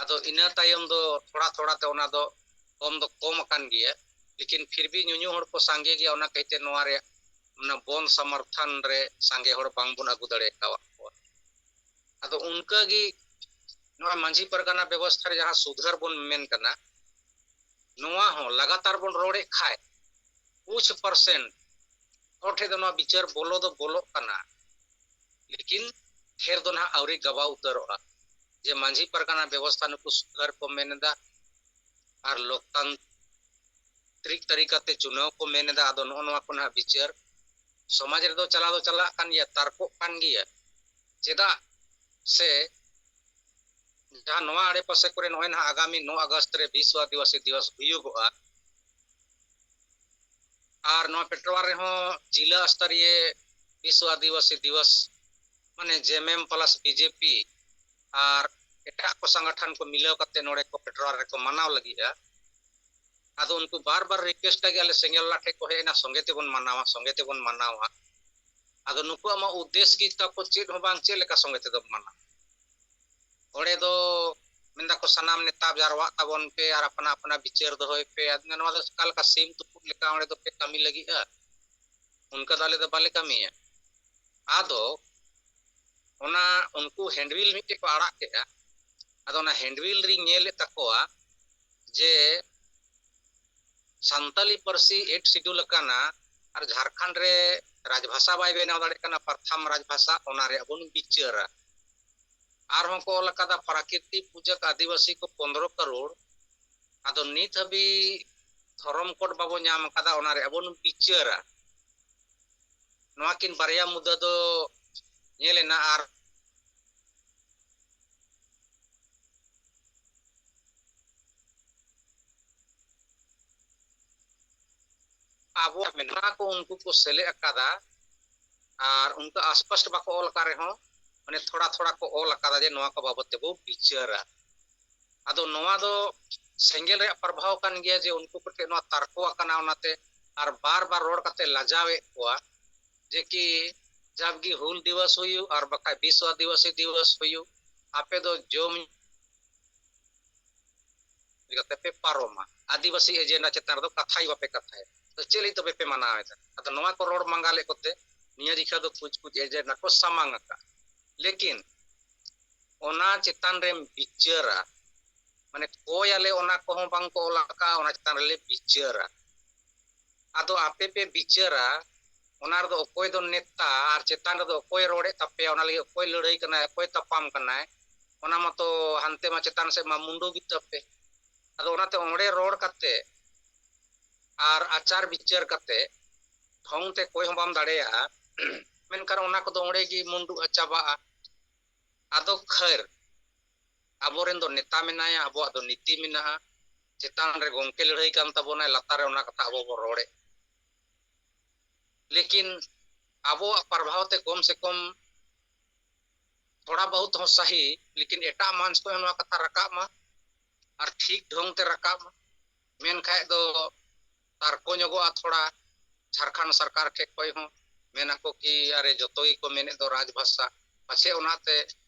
ᱟᱫᱚ ᱤᱱᱟᱹ ᱛᱟᱭᱚᱢ ᱫᱚ ᱛᱷᱚᱲᱟ ᱛᱷᱚᱲᱟ ᱛᱮ ᱚᱱᱟ ᱫᱚ ᱠᱚᱢ ᱫᱚ ᱠᱚᱢ ᱟᱠᱟᱱ ᱜᱮᱭᱟ, ᱞᱮᱠᱤᱱ ᱯᱷᱤᱨ ᱵᱷᱤ ᱧᱩᱧᱩ ᱦᱚᱲ ᱠᱚ ᱥᱟᱸᱜᱮ ᱜᱮᱭᱟ, ᱚᱱᱟ ᱠᱟᱹᱦᱤᱛᱮ ᱱᱚᱣᱟ ᱨᱮ ᱚᱱᱟ ᱵᱚᱱᱫ ᱥᱚᱢᱚᱨᱛᱷᱚᱱ ᱨᱮ ᱥᱟᱸᱜᱮ ᱦᱚᱲ ᱵᱟᱝ ᱵᱚᱱ ᱟᱹᱜᱩ ᱫᱟᱲᱮ ᱟᱠᱟᱫ ᱠᱚᱣᱟ᱾ ᱟᱫᱚ ᱚᱱᱠᱟ ᱜᱮ ᱱᱚᱣᱟ ᱢᱟᱹᱡᱷᱤ ᱯᱟᱨᱜᱟᱱᱟ ᱵᱮᱵᱚᱥᱛᱷᱟ ᱨᱮ ᱡᱟᱦᱟᱸ ᱥᱩᱫᱷᱟᱹᱨ ᱵᱚᱱ ᱢᱮᱱ ᱠᱟᱱᱟ, ᱱᱚᱣᱟ ᱦᱚᱸ ᱞᱟᱜᱟᱛᱟᱨ ᱵᱚᱱ ᱨᱚᱲᱮᱫ ᱠᱷᱟᱡ ᱠᱩᱪ ᱯᱟᱨᱥᱮᱱᱴ ᱦᱚᱲ ᱴᱷᱮᱱ ᱫᱚ ᱱᱚᱣᱟ ᱵᱤᱪᱟᱹᱨ ᱵᱚᱞᱚ ᱫᱚ ᱵᱚᱞᱚᱜ ᱠᱟᱱᱟ, ᱞᱮᱠᱤᱱ ᱰᱷᱮᱨ ᱫᱚ ᱱᱟᱦᱟᱜ ᱟᱹᱣᱨᱤ ᱜᱟᱵᱟᱣ ᱩᱛᱟᱹᱨᱚᱜᱼᱟ᱾ ᱡᱮ ᱢᱟᱹᱡᱷᱤ ᱯᱟᱨᱜᱟᱱᱟ ᱵᱮᱵᱚᱥᱛᱷᱟ ᱱᱩᱠᱩ ᱥᱩᱫᱷᱟᱹᱨ ᱠᱚ ᱢᱮᱱ ᱮᱫᱟ ᱟᱨ ᱞᱳᱠᱛᱟᱱᱛᱨᱤᱠ ᱛᱟᱹᱨᱤᱠᱟ ᱛᱮ ᱪᱩᱱᱟᱣ ᱠᱚ ᱢᱮᱱ ᱮᱫᱟ, ᱟᱫᱚ ᱱᱚᱜᱼᱚ ᱱᱚᱣᱟ ᱠᱚ ᱱᱟᱦᱟᱜ ᱵᱤᱪᱟᱹᱨ ᱥᱚᱢᱟᱡᱽ ᱨᱮᱫᱚ ᱪᱟᱞᱟᱣ ᱫᱚ ᱪᱟᱞᱟᱜ ᱠᱟᱱ ᱜᱮᱭᱟ, ᱛᱟᱨᱠᱚᱜ ᱠᱟᱱ ᱜᱮᱭᱟ᱾ ᱪᱮᱫᱟᱜ ᱥᱮ ᱡᱟᱦᱟᱸ ᱱᱚᱣᱟ ᱟᱲᱮᱯᱟᱥᱮ ᱠᱚᱨᱮ ᱱᱚᱜᱼᱚᱭ ᱱᱟᱦᱟᱜ ᱟᱜᱟᱢᱤ ᱱᱚ ᱟᱜᱚᱥᱴ ᱨᱮ ᱵᱤᱥᱥᱚ ᱟᱹᱫᱤᱵᱟᱹᱥᱤ ᱫᱤᱵᱚᱥ ᱦᱩᱭᱩᱜᱚᱜᱼᱟ, ᱟᱨ ᱱᱚᱣᱟ ᱯᱮᱴᱨᱚᱣᱟᱨ ᱨᱮᱦᱚᱸ ᱡᱤᱞᱟ ᱥᱛᱚᱨᱤᱭᱮ ᱵᱤᱥᱥᱚ ᱟᱹᱫᱤᱵᱟᱹᱥᱤ ᱫᱤᱵᱚᱥ, ᱢᱟᱱᱮ ᱡᱮᱢᱮᱢ ᱯᱞᱟᱥ ᱵᱤᱡᱮᱯᱤ ᱟᱨ ᱮᱴᱟᱜ ᱠᱚ ᱥᱚᱝᱜᱚᱴᱷᱚᱱ ᱠᱚ ᱢᱤᱞᱟᱹᱣ ᱠᱟᱛᱮ ᱱᱚᱰᱮ ᱠᱚ ᱯᱮᱴᱨᱚᱣᱟᱨ ᱨᱮᱠᱚ ᱢᱟᱱᱟᱣ ᱞᱟᱹᱜᱤᱫᱼᱟ᱾ ᱟᱫᱚ ᱩᱱᱠᱩ ᱵᱟᱨ ᱵᱟᱨ ᱨᱤᱠᱩᱭᱮᱥᱴ ᱞᱟᱹᱜᱤᱫ ᱟᱞᱮ ᱥᱮᱸᱜᱮᱞ ᱞᱟᱴᱷᱮ ᱠᱚ ᱦᱮᱡ ᱮᱱᱟ, ᱥᱚᱸᱜᱮ ᱛᱮᱵᱚᱱ ᱢᱟᱱᱟᱣᱟ, ᱥᱚᱸᱜᱮ ᱛᱮᱵᱚᱱ ᱢᱟᱱᱟᱣᱟ᱾ ᱟᱫᱚ ᱱᱩᱠᱩᱣᱟᱜ ᱢᱟ ᱩᱫᱽᱫᱮᱥ ᱜᱮ ᱛᱟᱠᱚ ᱪᱮᱫ ᱦᱚᱸ ᱵᱟᱝ, ᱪᱮᱫ ᱞᱮᱠᱟ ᱥᱚᱸᱜᱮ ᱛᱮᱫᱚ ᱢᱟᱱᱟᱣᱟ? ᱚᱸᱰᱮ ᱫᱚ ᱢᱮᱱᱫᱟ ᱠᱚ ᱥᱟᱱᱟᱢ ᱱᱮᱛᱟ ᱡᱟᱨᱣᱟᱜ ᱛᱟᱵᱚᱱ ᱯᱮ ᱟᱨ ᱟᱯᱱᱟ ᱟᱯᱱᱟ ᱵᱤᱪᱟᱹᱨ ᱫᱚᱦᱚᱭ ᱯᱮ᱾ ᱟᱫᱚ ᱱᱚᱣᱟ ᱫᱚ ᱚᱠᱟ ᱞᱮᱠᱟ ᱥᱤᱢ ᱛᱩᱯᱩᱫ ᱞᱮᱠᱟ ᱚᱸᱰᱮ ᱫᱚᱯᱮ ᱠᱟᱹᱢᱤ ᱞᱟᱹᱜᱤᱫᱼᱟ? ᱚᱱᱠᱟ ᱫᱚ ᱟᱞᱮ ᱫᱚ ᱵᱟᱞᱮ ᱠᱟᱹᱢᱤᱭᱟ᱾ ᱟᱫᱚ ᱚᱱᱟ ᱩᱱᱠᱩ ᱦᱮᱱᱰᱵᱤᱞ ᱢᱤᱫᱴᱮᱡ ᱠᱚ ᱟᱲᱟᱜ ᱠᱮᱫᱼᱟ᱾ ᱟᱫᱚ ᱚᱱᱟ ᱦᱮᱱᱰᱵᱤᱞ ᱨᱤᱧ ᱧᱮᱞᱮᱫ ᱛᱟᱠᱚᱣᱟ ᱡᱮ ᱥᱟᱱᱛᱟᱞᱤ ᱯᱟᱹᱨᱥᱤ ᱮᱭᱤᱴ ᱥᱤᱰᱩᱞ ᱟᱠᱟᱱᱟ ᱟᱨ ᱡᱷᱟᱲᱠᱷᱚᱸᱰ ᱨᱮ ᱨᱟᱡᱽᱵᱷᱟᱥᱟ ᱵᱟᱭ ᱵᱮᱱᱟᱣ ᱫᱟᱲᱮᱭᱟᱜ ᱠᱟᱱᱟ, ᱯᱨᱟᱛᱷᱟᱢ ᱨᱟᱡᱽᱵᱷᱟᱥᱟ, ᱚᱱᱟ ᱨᱮᱭᱟᱜ ᱵᱚᱱ ᱵᱤᱪᱟᱹᱨᱟ᱾ ᱟᱨᱦᱚᱸ ᱠᱚ ᱚᱞ ᱟᱠᱟᱫᱟ ᱯᱨᱟᱠᱨᱤᱛᱤᱠ ᱯᱩᱡᱟᱹ ᱟᱹᱫᱤᱵᱟᱹᱥᱤ ᱠᱚ ᱯᱚᱱᱫᱽᱨᱚ ᱠᱟᱨᱳᱲ᱾ ᱟᱫᱚ ᱱᱤᱛ ᱦᱟᱹᱵᱤᱡ ᱫᱷᱚᱨᱚᱢ ᱠᱳᱰ ᱵᱟᱵᱚ ᱧᱟᱢ ᱟᱠᱟᱫᱟ, ᱚᱱᱟ ᱨᱮᱭᱟᱜ ᱵᱚᱱ ᱵᱤᱪᱟᱹᱨᱟ᱾ ᱱᱚᱣᱟ ᱠᱤᱱ ᱵᱟᱨᱭᱟ ᱢᱩᱫᱽᱫᱟᱹ ᱫᱚ ᱧᱮᱞ ᱮᱱᱟ᱾ ᱟᱨ ᱟᱵᱚ ᱢᱮᱱᱟᱜ ᱠᱚ ᱩᱱᱠᱩ ᱠᱚ ᱥᱮᱞᱮᱫ ᱟᱠᱟᱫᱟ, ᱟᱨ ᱩᱱᱠᱩ ᱟᱥᱯᱟᱥᱴ ᱵᱟᱠᱚ ᱚᱞ ᱟᱠᱟᱫ ᱨᱮᱦᱚᱸ ᱢᱟᱱᱮ ᱛᱷᱚᱲᱟ ᱛᱷᱚᱲᱟ ᱠᱚ ᱚᱞ ᱟᱠᱟᱫᱟ ᱡᱮ ᱱᱚᱣᱟ ᱠᱚ ᱵᱟᱵᱚᱫ ᱛᱮᱵᱚ ᱵᱤᱪᱟᱹᱨᱟ᱾ ᱟᱫᱚ ᱱᱚᱣᱟ ᱫᱚ ᱥᱮᱸᱜᱮᱞ ᱨᱮᱭᱟᱜ ᱯᱨᱚᱵᱷᱟᱣ ᱠᱟᱱ ᱜᱮᱭᱟ ᱡᱮ ᱩᱱᱠᱩ ᱠᱚᱴᱷᱮᱱ ᱱᱚᱣᱟ ᱛᱟᱨᱠᱚ ᱟᱠᱟᱱᱟ, ᱚᱱᱟᱛᱮ ᱟᱨ ᱵᱟᱨ ᱵᱟᱨ ᱨᱚᱲ ᱠᱟᱛᱮ ᱞᱟᱡᱟᱣᱮᱫ ᱠᱚᱣᱟ ᱡᱮ ᱠᱤ ᱡᱟᱵᱜᱮ ᱦᱩᱞ ᱫᱤᱵᱚᱥ ᱦᱩᱭᱩᱜ ᱟᱨ ᱵᱟᱠᱷᱟᱡ ᱵᱤᱥᱥᱚ ᱟᱹᱫᱤᱵᱟᱹᱥᱤ ᱫᱤᱵᱚᱥ ᱦᱩᱭᱩᱜ, ᱟᱯᱮ ᱫᱚ ᱡᱚᱢ ᱠᱟᱛᱮ ᱯᱮ ᱯᱟᱨᱚᱢᱟ, ᱟᱹᱫᱤᱵᱟᱹᱥᱤ ᱮᱡᱮᱱᱰᱟ ᱪᱮᱛᱟᱱ ᱨᱮᱫᱚ ᱠᱟᱛᱷᱟ ᱜᱮ ᱵᱟᱯᱮ ᱠᱟᱛᱷᱟᱭᱟ᱾ ᱛᱚ ᱪᱮᱫ ᱞᱟᱹᱜᱤᱫ ᱛᱚᱵᱮ ᱯᱮ ᱢᱟᱱᱟᱣ ᱮᱫᱟ? ᱟᱫᱚ ᱱᱚᱣᱟ ᱠᱚ ᱨᱚᱲ ᱢᱟᱸᱜᱟ ᱞᱮᱫ ᱠᱚᱛᱮ ᱱᱤᱭᱟᱹ ᱡᱤᱠᱷᱟ ᱫᱚ ᱠᱩᱪ ᱠᱩᱪ ᱮᱡᱮᱱᱰᱟ ᱠᱚ ᱥᱟᱢᱟᱝ ᱟᱠᱟᱫ᱾ ᱞᱮᱠᱤᱱ ᱚᱱᱟ ᱪᱮᱛᱟᱱ ᱨᱮᱢ ᱵᱤᱪᱟᱹᱨᱟ, ᱢᱟᱱᱮ ᱠᱚᱭᱟᱞᱮ ᱚᱱᱟ ᱠᱚᱦᱚᱸ ᱵᱟᱝ ᱠᱚ ᱚᱞ ᱟᱠᱟᱫ, ᱚᱱᱟ ᱪᱮᱛᱟᱱ ᱨᱮᱞᱮ ᱵᱤᱪᱟᱹᱨᱟ᱾ ᱟᱫᱚ ᱟᱯᱮ ᱯᱮ ᱵᱤᱪᱟᱹᱨᱟ, ᱚᱱᱟ ᱨᱮᱫᱚ ᱚᱠᱚᱭ ᱫᱚ ᱱᱮᱛᱟ ᱟᱨ ᱪᱮᱛᱟᱱ ᱨᱮᱫᱚ ᱚᱠᱚᱭ ᱨᱚᱲᱮᱫ ᱛᱟᱯᱮᱭᱟ, ᱚᱱᱟ ᱞᱟᱹᱜᱤᱫ ᱚᱠᱚᱭ ᱞᱟᱹᱲᱦᱟᱹᱭ ᱠᱟᱱᱟᱭ, ᱚᱠᱚᱭ ᱛᱟᱯᱟᱢ ᱠᱟᱱᱟᱭ, ᱚᱱᱟ ᱢᱟᱛᱚ ᱦᱟᱱᱛᱮ ᱢᱟ ᱪᱮᱛᱟᱱ ᱥᱮᱫ ᱢᱟ ᱢᱩᱱᱰᱩ ᱜᱮ ᱛᱟᱯᱮ᱾ ᱟᱫᱚ ᱚᱱᱟᱛᱮ ᱚᱸᱰᱮ ᱨᱚᱲ ᱠᱟᱛᱮ ᱟᱨ ᱟᱪᱟᱨ ᱵᱤᱪᱟᱹᱨ ᱠᱟᱛᱮ ᱰᱷᱚᱝ ᱛᱮ ᱠᱚᱭ ᱦᱚᱸ ᱵᱟᱢ ᱫᱟᱲᱮᱭᱟᱜᱼᱟ᱾ ᱢᱮᱱᱠᱷᱟᱱ ᱚᱱᱟ ᱠᱚᱫᱚ ᱚᱸᱰᱮ ᱜᱮ ᱢᱩᱱᱰᱩᱜᱼᱟ, ᱪᱟᱵᱟᱜᱼᱟ᱾ ᱟᱫᱚ ᱠᱷᱟᱹᱨ ᱟᱵᱚᱨᱮᱱ ᱫᱚ ᱱᱮᱛᱟ ᱢᱮᱱᱟᱭᱟ, ᱟᱵᱚᱣᱟᱜ ᱫᱚ ᱱᱤᱛᱤ ᱢᱮᱱᱟᱜᱼᱟ, ᱪᱮᱛᱟᱱ ᱨᱮ ᱜᱚᱢᱠᱮ ᱞᱟᱹᱲᱦᱟᱹᱭ ᱠᱟᱱ ᱛᱟᱵᱚᱱᱟᱭ, ᱞᱟᱛᱟᱨ ᱨᱮ ᱚᱱᱟ ᱠᱟᱛᱷᱟ ᱟᱵᱚ ᱵᱚᱱ ᱨᱚᱲᱮᱫ᱾ ᱞᱮᱠᱤᱱ ᱟᱵᱚᱣᱟᱜ ᱯᱨᱚᱵᱷᱟᱣ ᱛᱮ ᱠᱚᱢ ᱥᱮ ᱠᱚᱢ ᱛᱷᱚᱲᱟ ᱵᱚᱦᱩᱛ ᱦᱚᱸ ᱥᱟᱦᱤ, ᱞᱮᱠᱤᱱ ᱮᱴᱟᱜ ᱢᱚᱧᱪ ᱠᱷᱚᱱ ᱱᱚᱣᱟ ᱠᱟᱛᱷᱟ ᱨᱟᱠᱟᱵ ᱢᱟ ᱟᱨ ᱴᱷᱤᱠ ᱰᱷᱚᱝ ᱛᱮ ᱨᱟᱠᱟᱵ ᱢᱟ᱾ ᱢᱮᱱᱠᱷᱟᱡ ᱫᱚ ᱛᱟᱨᱠᱚ ᱧᱚᱜᱚᱜᱼᱟ ᱛᱷᱚᱲᱟ᱾ ᱡᱷᱟᱲᱠᱷᱚᱸᱰ ᱥᱚᱨᱠᱟᱨ ᱴᱷᱮᱡ ᱠᱷᱚᱡ ᱦᱚᱸ ᱢᱮᱱ ᱟᱠᱚ ᱠᱤ ᱟᱨᱮ ᱡᱚᱛᱚ ᱜᱮᱠᱚ ᱢᱮᱱᱮᱫ ᱫᱚ ᱨᱟᱡᱽ ᱵᱷᱟᱥᱟ, ᱯᱟᱪᱷᱮ ᱚᱱᱟᱛᱮ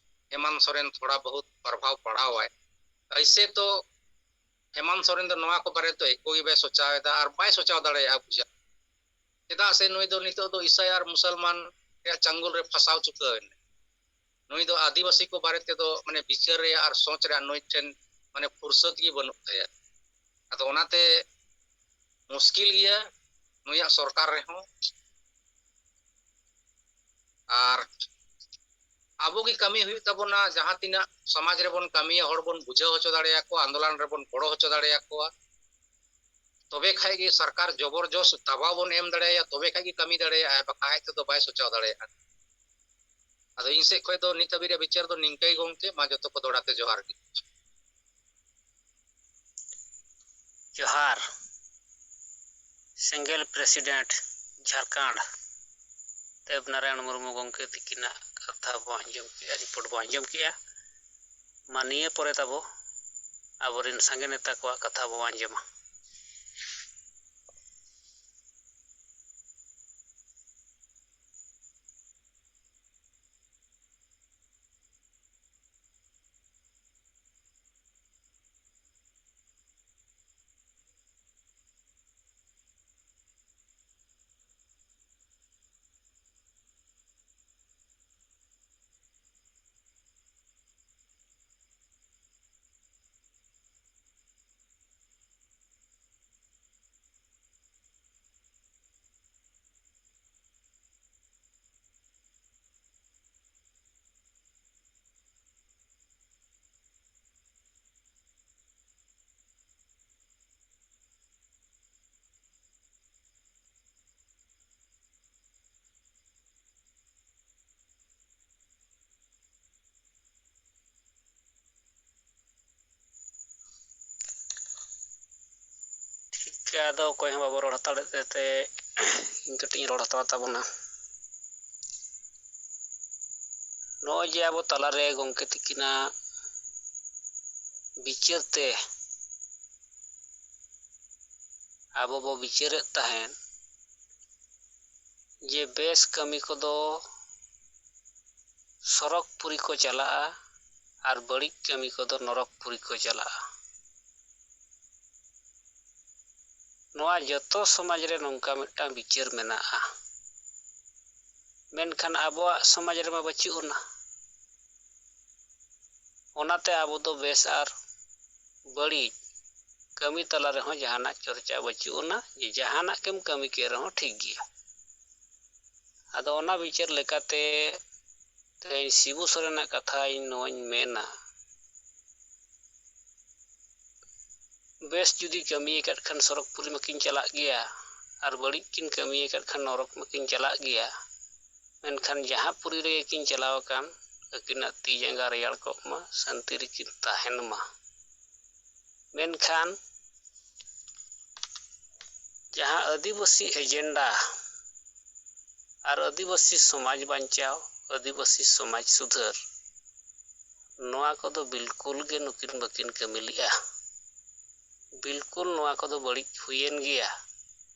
ᱦᱮᱢᱟᱱᱛ ᱥᱚᱨᱮᱱ ᱛᱷᱚᱲᱟ ᱵᱚᱦᱩᱛ ᱯᱨᱚᱵᱷᱟᱣ ᱯᱟᱲᱟᱣᱟᱭ᱾ ᱮᱭᱥᱮ ᱛᱚ ᱦᱮᱢᱟᱱᱛ ᱥᱚᱨᱮᱱ ᱫᱚ ᱱᱚᱣᱟ ᱠᱚ ᱵᱟᱨᱮ ᱫᱚ ᱮᱠᱚ ᱜᱮ ᱵᱟᱭ ᱥᱚᱪᱟᱣ ᱮᱫᱟ ᱟᱨ ᱵᱟᱭ ᱥᱚᱪᱟᱣ ᱫᱟᱲᱮᱭᱟᱜᱼᱟ, ᱵᱩᱡᱷᱟᱹᱜ᱾ ᱪᱮᱫᱟᱜ ᱥᱮ ᱱᱩᱭ ᱫᱚ ᱱᱤᱛᱚᱜ ᱫᱚ ᱤᱥᱟᱭ ᱟᱨ ᱢᱩᱥᱚᱞᱢᱟᱱ ᱨᱮᱭᱟᱜ ᱪᱟᱝᱜᱩᱞ ᱨᱮ ᱯᱷᱟᱸᱥᱟᱣ ᱪᱩᱠᱟᱹᱣ ᱮᱱᱟ᱾ ᱱᱩᱭ ᱫᱚ ᱟᱹᱫᱤᱵᱟᱹᱥᱤ ᱠᱚ ᱵᱟᱨᱮ ᱛᱮᱫᱚ ᱢᱟᱱᱮ ᱵᱤᱪᱟᱹᱨ ᱨᱮᱭᱟᱜ ᱟᱨ ᱥᱚᱪ ᱨᱮᱭᱟᱜ ᱱᱩᱭ ᱴᱷᱮᱱ ᱢᱟᱱᱮ ᱯᱷᱩᱨᱥᱚᱛ ᱜᱮ ᱵᱟᱹᱱᱩᱜ ᱛᱟᱭᱟ᱾ ᱟᱫᱚ ᱚᱱᱟᱛᱮ ᱢᱩᱥᱠᱤᱞ ᱜᱮᱭᱟ ᱱᱩᱭᱟᱜ ᱥᱚᱨᱠᱟᱨ ᱨᱮᱦᱚᱸ᱾ ᱟᱨ ᱟᱵᱚ ᱜᱮ ᱠᱟᱹᱢᱤ ᱦᱩᱭᱩᱜ ᱛᱟᱵᱚᱱᱟ, ᱡᱟᱦᱟᱸ ᱛᱤᱱᱟᱹᱜ ᱥᱚᱢᱟᱡᱽ ᱨᱮᱵᱚᱱ ᱠᱟᱹᱢᱤᱭᱟ, ᱦᱚᱲ ᱵᱚᱱ ᱵᱩᱡᱷᱟᱹᱣ ᱦᱚᱪᱚ ᱫᱟᱲᱮᱭᱟᱠᱚᱣᱟ, ᱟᱱᱫᱳᱞᱚᱱ ᱨᱮᱵᱚᱱ ᱜᱚᱲᱚ ᱦᱚᱪᱚ ᱫᱟᱲᱮᱭᱟᱠᱚᱣᱟ, ᱛᱚᱵᱮ ᱠᱷᱟᱡ ᱜᱮ ᱥᱚᱨᱠᱟᱨ ᱡᱚᱵᱚᱨᱡᱚᱥ ᱫᱟᱵᱟᱣ ᱵᱚᱱ ᱮᱢ ᱫᱟᱲᱮᱭᱟᱭᱟ, ᱛᱚᱵᱮ ᱠᱷᱟᱡ ᱜᱮ ᱠᱟᱹᱢᱤ ᱫᱟᱲᱮᱭᱟᱜᱼᱟᱭ, ᱵᱟᱠᱷᱟᱡ ᱟᱡ ᱛᱮᱫᱚ ᱵᱟᱭ ᱥᱚᱪᱟᱣ ᱫᱟᱲᱮᱭᱟᱜᱼᱟ᱾ ᱟᱫᱚ ᱤᱧ ᱥᱮᱫ ᱠᱷᱚᱡ ᱫᱚ ᱱᱤᱛ ᱦᱟᱹᱵᱤᱡ ᱨᱮᱭᱟᱜ ᱵᱤᱪᱟᱹᱨ ᱫᱚ ᱱᱤᱝᱠᱟᱹ ᱜᱮ ᱜᱚᱢᱠᱮ, ᱢᱟ ᱡᱚᱛᱚ ᱠᱚ ᱫᱚᱦᱲᱟ ᱛᱮ ᱡᱚᱦᱟᱨ ᱜᱮ᱾ ᱡᱚᱦᱟᱨ᱾ ᱥᱮᱸᱜᱮᱞ ᱯᱨᱮᱥᱤᱰᱮᱱᱴ ᱡᱷᱟᱲᱠᱷᱚᱸᱰ ᱫᱮᱵᱽ ᱱᱟᱨᱟᱭᱚᱬ ᱢᱩᱨᱢᱩ ᱜᱚᱢᱠᱮ ᱛᱤᱠᱤᱱᱟᱜ ᱠᱟᱛᱷᱟ ᱵᱚ ᱟᱸᱡᱚᱢ ᱠᱮᱜᱼᱟ, ᱨᱤᱯᱳᱨᱴ ᱵᱚ ᱟᱸᱡᱚᱢ ᱠᱮᱜᱼᱟ᱾ ᱢᱟ ᱱᱤᱭᱟᱹ ᱯᱚᱨᱮ ᱛᱟᱵᱚ ᱟᱵᱚᱨᱮᱱ ᱥᱟᱸᱜᱮ ᱱᱮᱛᱟ ᱠᱚᱣᱟᱜ ᱠᱟᱛᱷᱟ ᱵᱚ ᱟᱸᱡᱚᱢᱟ᱾ ᱜᱚᱢᱠᱮ, ᱟᱫᱚ ᱚᱠᱚᱭ ᱦᱚᱸ ᱵᱟᱵᱚ ᱨᱚᱲ ᱦᱟᱛᱟᱲᱮᱫ ᱛᱮ, ᱤᱧ ᱠᱟᱹᱴᱤᱡ ᱤᱧ ᱨᱚᱲ ᱦᱟᱛᱟᱲ ᱛᱟᱵᱚᱱᱟ᱾ ᱱᱚᱜᱼᱚᱭ ᱡᱮ ᱟᱵᱚ ᱛᱟᱞᱟᱨᱮ ᱜᱚᱢᱠᱮ ᱛᱤᱠᱤᱱᱟᱜ ᱵᱤᱪᱟᱹᱨ ᱛᱮ ᱟᱵᱚ ᱵᱚ ᱵᱤᱪᱟᱹᱨᱮᱫ ᱛᱟᱦᱮᱸᱫ ᱡᱮ ᱵᱮᱥ ᱠᱟᱹᱢᱤ ᱠᱚᱫᱚ ᱥᱚᱨᱚᱜᱽ ᱯᱩᱨᱤ ᱠᱚ ᱪᱟᱞᱟᱜᱼᱟ ᱟᱨ ᱵᱟᱹᱲᱤᱡ ᱠᱟᱹᱢᱤ ᱠᱚᱫᱚ ᱱᱚᱨᱚᱠ ᱯᱩᱨᱤ ᱠᱚ ᱪᱟᱞᱟᱜᱼᱟ᱾ ᱱᱚᱣᱟ ᱡᱚᱛᱚ ᱥᱚᱢᱟᱡᱽ ᱨᱮ ᱱᱚᱝᱠᱟ ᱢᱤᱫᱴᱟᱝ ᱵᱤᱪᱟᱹᱨ ᱢᱮᱱᱟᱜᱼᱟ, ᱢᱮᱱᱠᱷᱟᱱ ᱟᱵᱚᱣᱟᱜ ᱥᱚᱢᱟᱡᱽ ᱨᱮᱢᱟ ᱵᱟᱹᱪᱩᱜ ᱟᱱᱟ᱾ ᱚᱱᱟᱛᱮ ᱟᱵᱚ ᱫᱚ ᱵᱮᱥ ᱟᱨ ᱵᱟᱹᱲᱤᱡ ᱠᱟᱹᱢᱤ ᱛᱟᱞᱟ ᱨᱮᱦᱚᱸ ᱡᱟᱦᱟᱱᱟᱜ ᱪᱚᱨᱪᱟ ᱵᱟᱹᱪᱩᱜ ᱟᱱᱟ, ᱡᱮ ᱡᱟᱦᱟᱱᱟᱜ ᱜᱮᱢ ᱠᱟᱹᱢᱤ ᱠᱮᱫ ᱨᱮᱦᱚᱸ ᱴᱷᱤᱠ ᱜᱮᱭᱟ᱾ ᱟᱫᱚ ᱚᱱᱟ ᱵᱤᱪᱟᱹᱨ ᱞᱮᱠᱟᱛᱮ ᱛᱮᱦᱮᱧ ᱥᱤᱵᱩ ᱥᱚᱨᱮᱱᱟᱜ ᱠᱟᱛᱷᱟ ᱤᱧ ᱱᱚᱣᱟᱧ ᱢᱮᱱᱟ, ᱵᱮᱥ ᱡᱩᱫᱤ ᱠᱟᱹᱢᱤ ᱟᱠᱟᱫ ᱠᱷᱟᱱ ᱥᱚᱨᱚᱜᱽ ᱯᱩᱨᱤ ᱢᱟᱠᱤᱱ ᱪᱟᱞᱟᱜ ᱜᱮᱭᱟ, ᱟᱨ ᱵᱟᱹᱲᱤᱡ ᱠᱤᱱ ᱠᱟᱹᱢᱤ ᱟᱠᱟᱫ ᱠᱷᱟᱱ ᱱᱚᱨᱚᱠ ᱢᱟᱠᱤᱱ ᱪᱟᱞᱟᱜ ᱜᱮᱭᱟ᱾ ᱢᱮᱱᱠᱷᱟᱱ ᱡᱟᱦᱟᱸ ᱯᱩᱨᱤ ᱨᱮᱜᱮ ᱠᱤᱱ ᱪᱟᱞᱟᱣ ᱟᱠᱟᱱ, ᱟᱹᱠᱤᱱᱟᱜ ᱛᱤ ᱡᱟᱸᱜᱟ ᱨᱮᱭᱟᱲ ᱠᱚᱜ ᱢᱟ, ᱥᱟᱹᱱᱛᱤ ᱨᱮᱠᱤᱱ ᱛᱟᱦᱮᱱ ᱢᱟ᱾ ᱢᱮᱱᱠᱷᱟᱱ ᱡᱟᱦᱟᱸ ᱟᱹᱫᱤᱵᱟᱹᱥᱤ ᱮᱡᱮᱱᱰᱟ ᱟᱨ ᱟᱹᱫᱤᱵᱟᱹᱥᱤ ᱥᱚᱢᱟᱡᱽ ᱵᱟᱧᱪᱟᱣ, ᱟᱹᱫᱤᱵᱟᱹᱥᱤ ᱥᱚᱢᱟᱡᱽ ᱥᱩᱫᱷᱟᱹᱨ, ᱱᱚᱣᱟ ᱠᱚᱫᱚ ᱵᱤᱞᱠᱩᱞ ᱜᱮ ᱱᱩᱠᱤᱱ ᱵᱟᱹᱠᱤᱱ ᱠᱟᱹᱢᱤ ᱞᱮᱜᱼᱟ᱾ ᱵᱤᱞᱠᱩᱞ ᱱᱚᱣᱟ ᱠᱚᱫᱚ ᱵᱟᱹᱲᱤᱡ ᱦᱩᱭᱮᱱ ᱜᱮᱭᱟ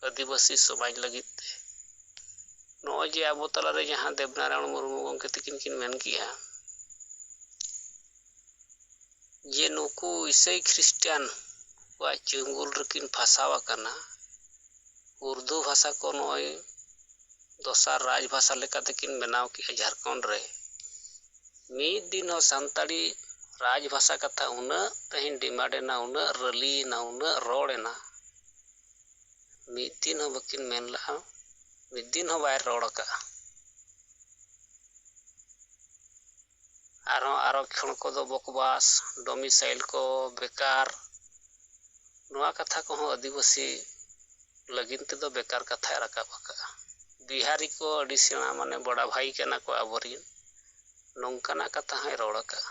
ᱟᱹᱫᱤᱵᱟᱹᱥᱤ ᱥᱚᱢᱟᱡᱽ ᱞᱟᱹᱜᱤᱫ ᱛᱮ᱾ ᱱᱚᱜᱼᱚᱭ ᱡᱮ ᱟᱵᱚ ᱛᱟᱞᱟᱨᱮ ᱡᱟᱦᱟᱸ ᱫᱮᱵᱽᱱᱟᱨᱟᱭᱚᱬ ᱢᱩᱨᱢᱩ ᱜᱚᱢᱠᱮ ᱛᱤᱠᱤᱱ ᱠᱤᱱ ᱢᱮᱱ ᱠᱮᱜᱼᱟ ᱡᱮ ᱱᱩᱠᱩ ᱤᱥᱟᱹᱭ ᱠᱷᱨᱤᱥᱴᱟᱱ ᱠᱚᱣᱟᱜ ᱪᱩᱝᱜᱩᱞ ᱨᱮᱠᱤᱱ ᱯᱷᱟᱥᱟᱣ ᱟᱠᱟᱱᱟ, ᱩᱨᱫᱩ ᱵᱷᱟᱥᱟ ᱠᱚ ᱱᱚᱜᱼᱚᱭ ᱫᱚᱥᱟᱨ ᱨᱟᱡᱽ ᱵᱷᱟᱥᱟ ᱞᱮᱠᱟᱛᱮ ᱠᱤᱱ ᱵᱮᱱᱟᱣ ᱠᱮᱜᱼᱟ ᱡᱷᱟᱲᱠᱷᱚᱸᱰ ᱨᱮ᱾ ᱢᱤᱫ ᱫᱤᱱ ᱦᱚᱸ ᱥᱟᱱᱛᱟᱲᱤ ᱨᱟᱡᱽ ᱵᱷᱟᱥᱟ ᱠᱟᱛᱷᱟ ᱩᱱᱟᱹᱜ ᱛᱮᱦᱮᱧ ᱰᱤᱢᱟᱱᱰ ᱮᱱᱟ, ᱩᱱᱟᱹᱜ ᱨᱟᱹᱞᱤ ᱮᱱᱟ, ᱩᱱᱟᱹᱜ ᱨᱚᱲ ᱮᱱᱟ, ᱢᱤᱫ ᱫᱤᱱ ᱦᱚᱸ ᱵᱟᱹᱠᱤᱱ ᱢᱮᱱ ᱞᱮᱜᱼᱟ, ᱢᱤᱫ ᱫᱤᱱ ᱦᱚᱸ ᱵᱟᱭ ᱨᱚᱲ ᱟᱠᱟᱜᱼᱟ᱾ ᱟᱨᱦᱚᱸ ᱟᱨᱚ ᱠᱷᱚᱸᱰ ᱠᱚᱫᱚ ᱵᱚᱠᱵᱟᱥ, ᱰᱚᱢᱤᱥᱟᱭᱤᱞ ᱠᱚ ᱵᱮᱠᱟᱨ, ᱱᱚᱣᱟ ᱠᱟᱛᱷᱟ ᱠᱚᱦᱚᱸ ᱟᱹᱫᱤᱵᱟᱹᱥᱤ ᱞᱟᱹᱜᱤᱫ ᱛᱮᱫᱚ ᱵᱮᱠᱟᱨ ᱠᱟᱛᱷᱟᱭ ᱨᱟᱠᱟᱵ ᱟᱠᱟᱫᱼᱟ᱾ ᱵᱤᱦᱟᱨᱤ ᱠᱚ ᱟᱹᱰᱤ ᱥᱮᱬᱟ, ᱢᱟᱱᱮ, ᱵᱚᱲᱟ ᱵᱷᱟᱭ ᱠᱟᱱᱟ ᱠᱚ ᱟᱵᱚᱨᱮᱱ, ᱱᱚᱝᱠᱟᱱᱟᱜ ᱠᱟᱛᱷᱟ ᱦᱚᱸᱭ ᱨᱚᱲ ᱟᱠᱟᱫᱼᱟ᱾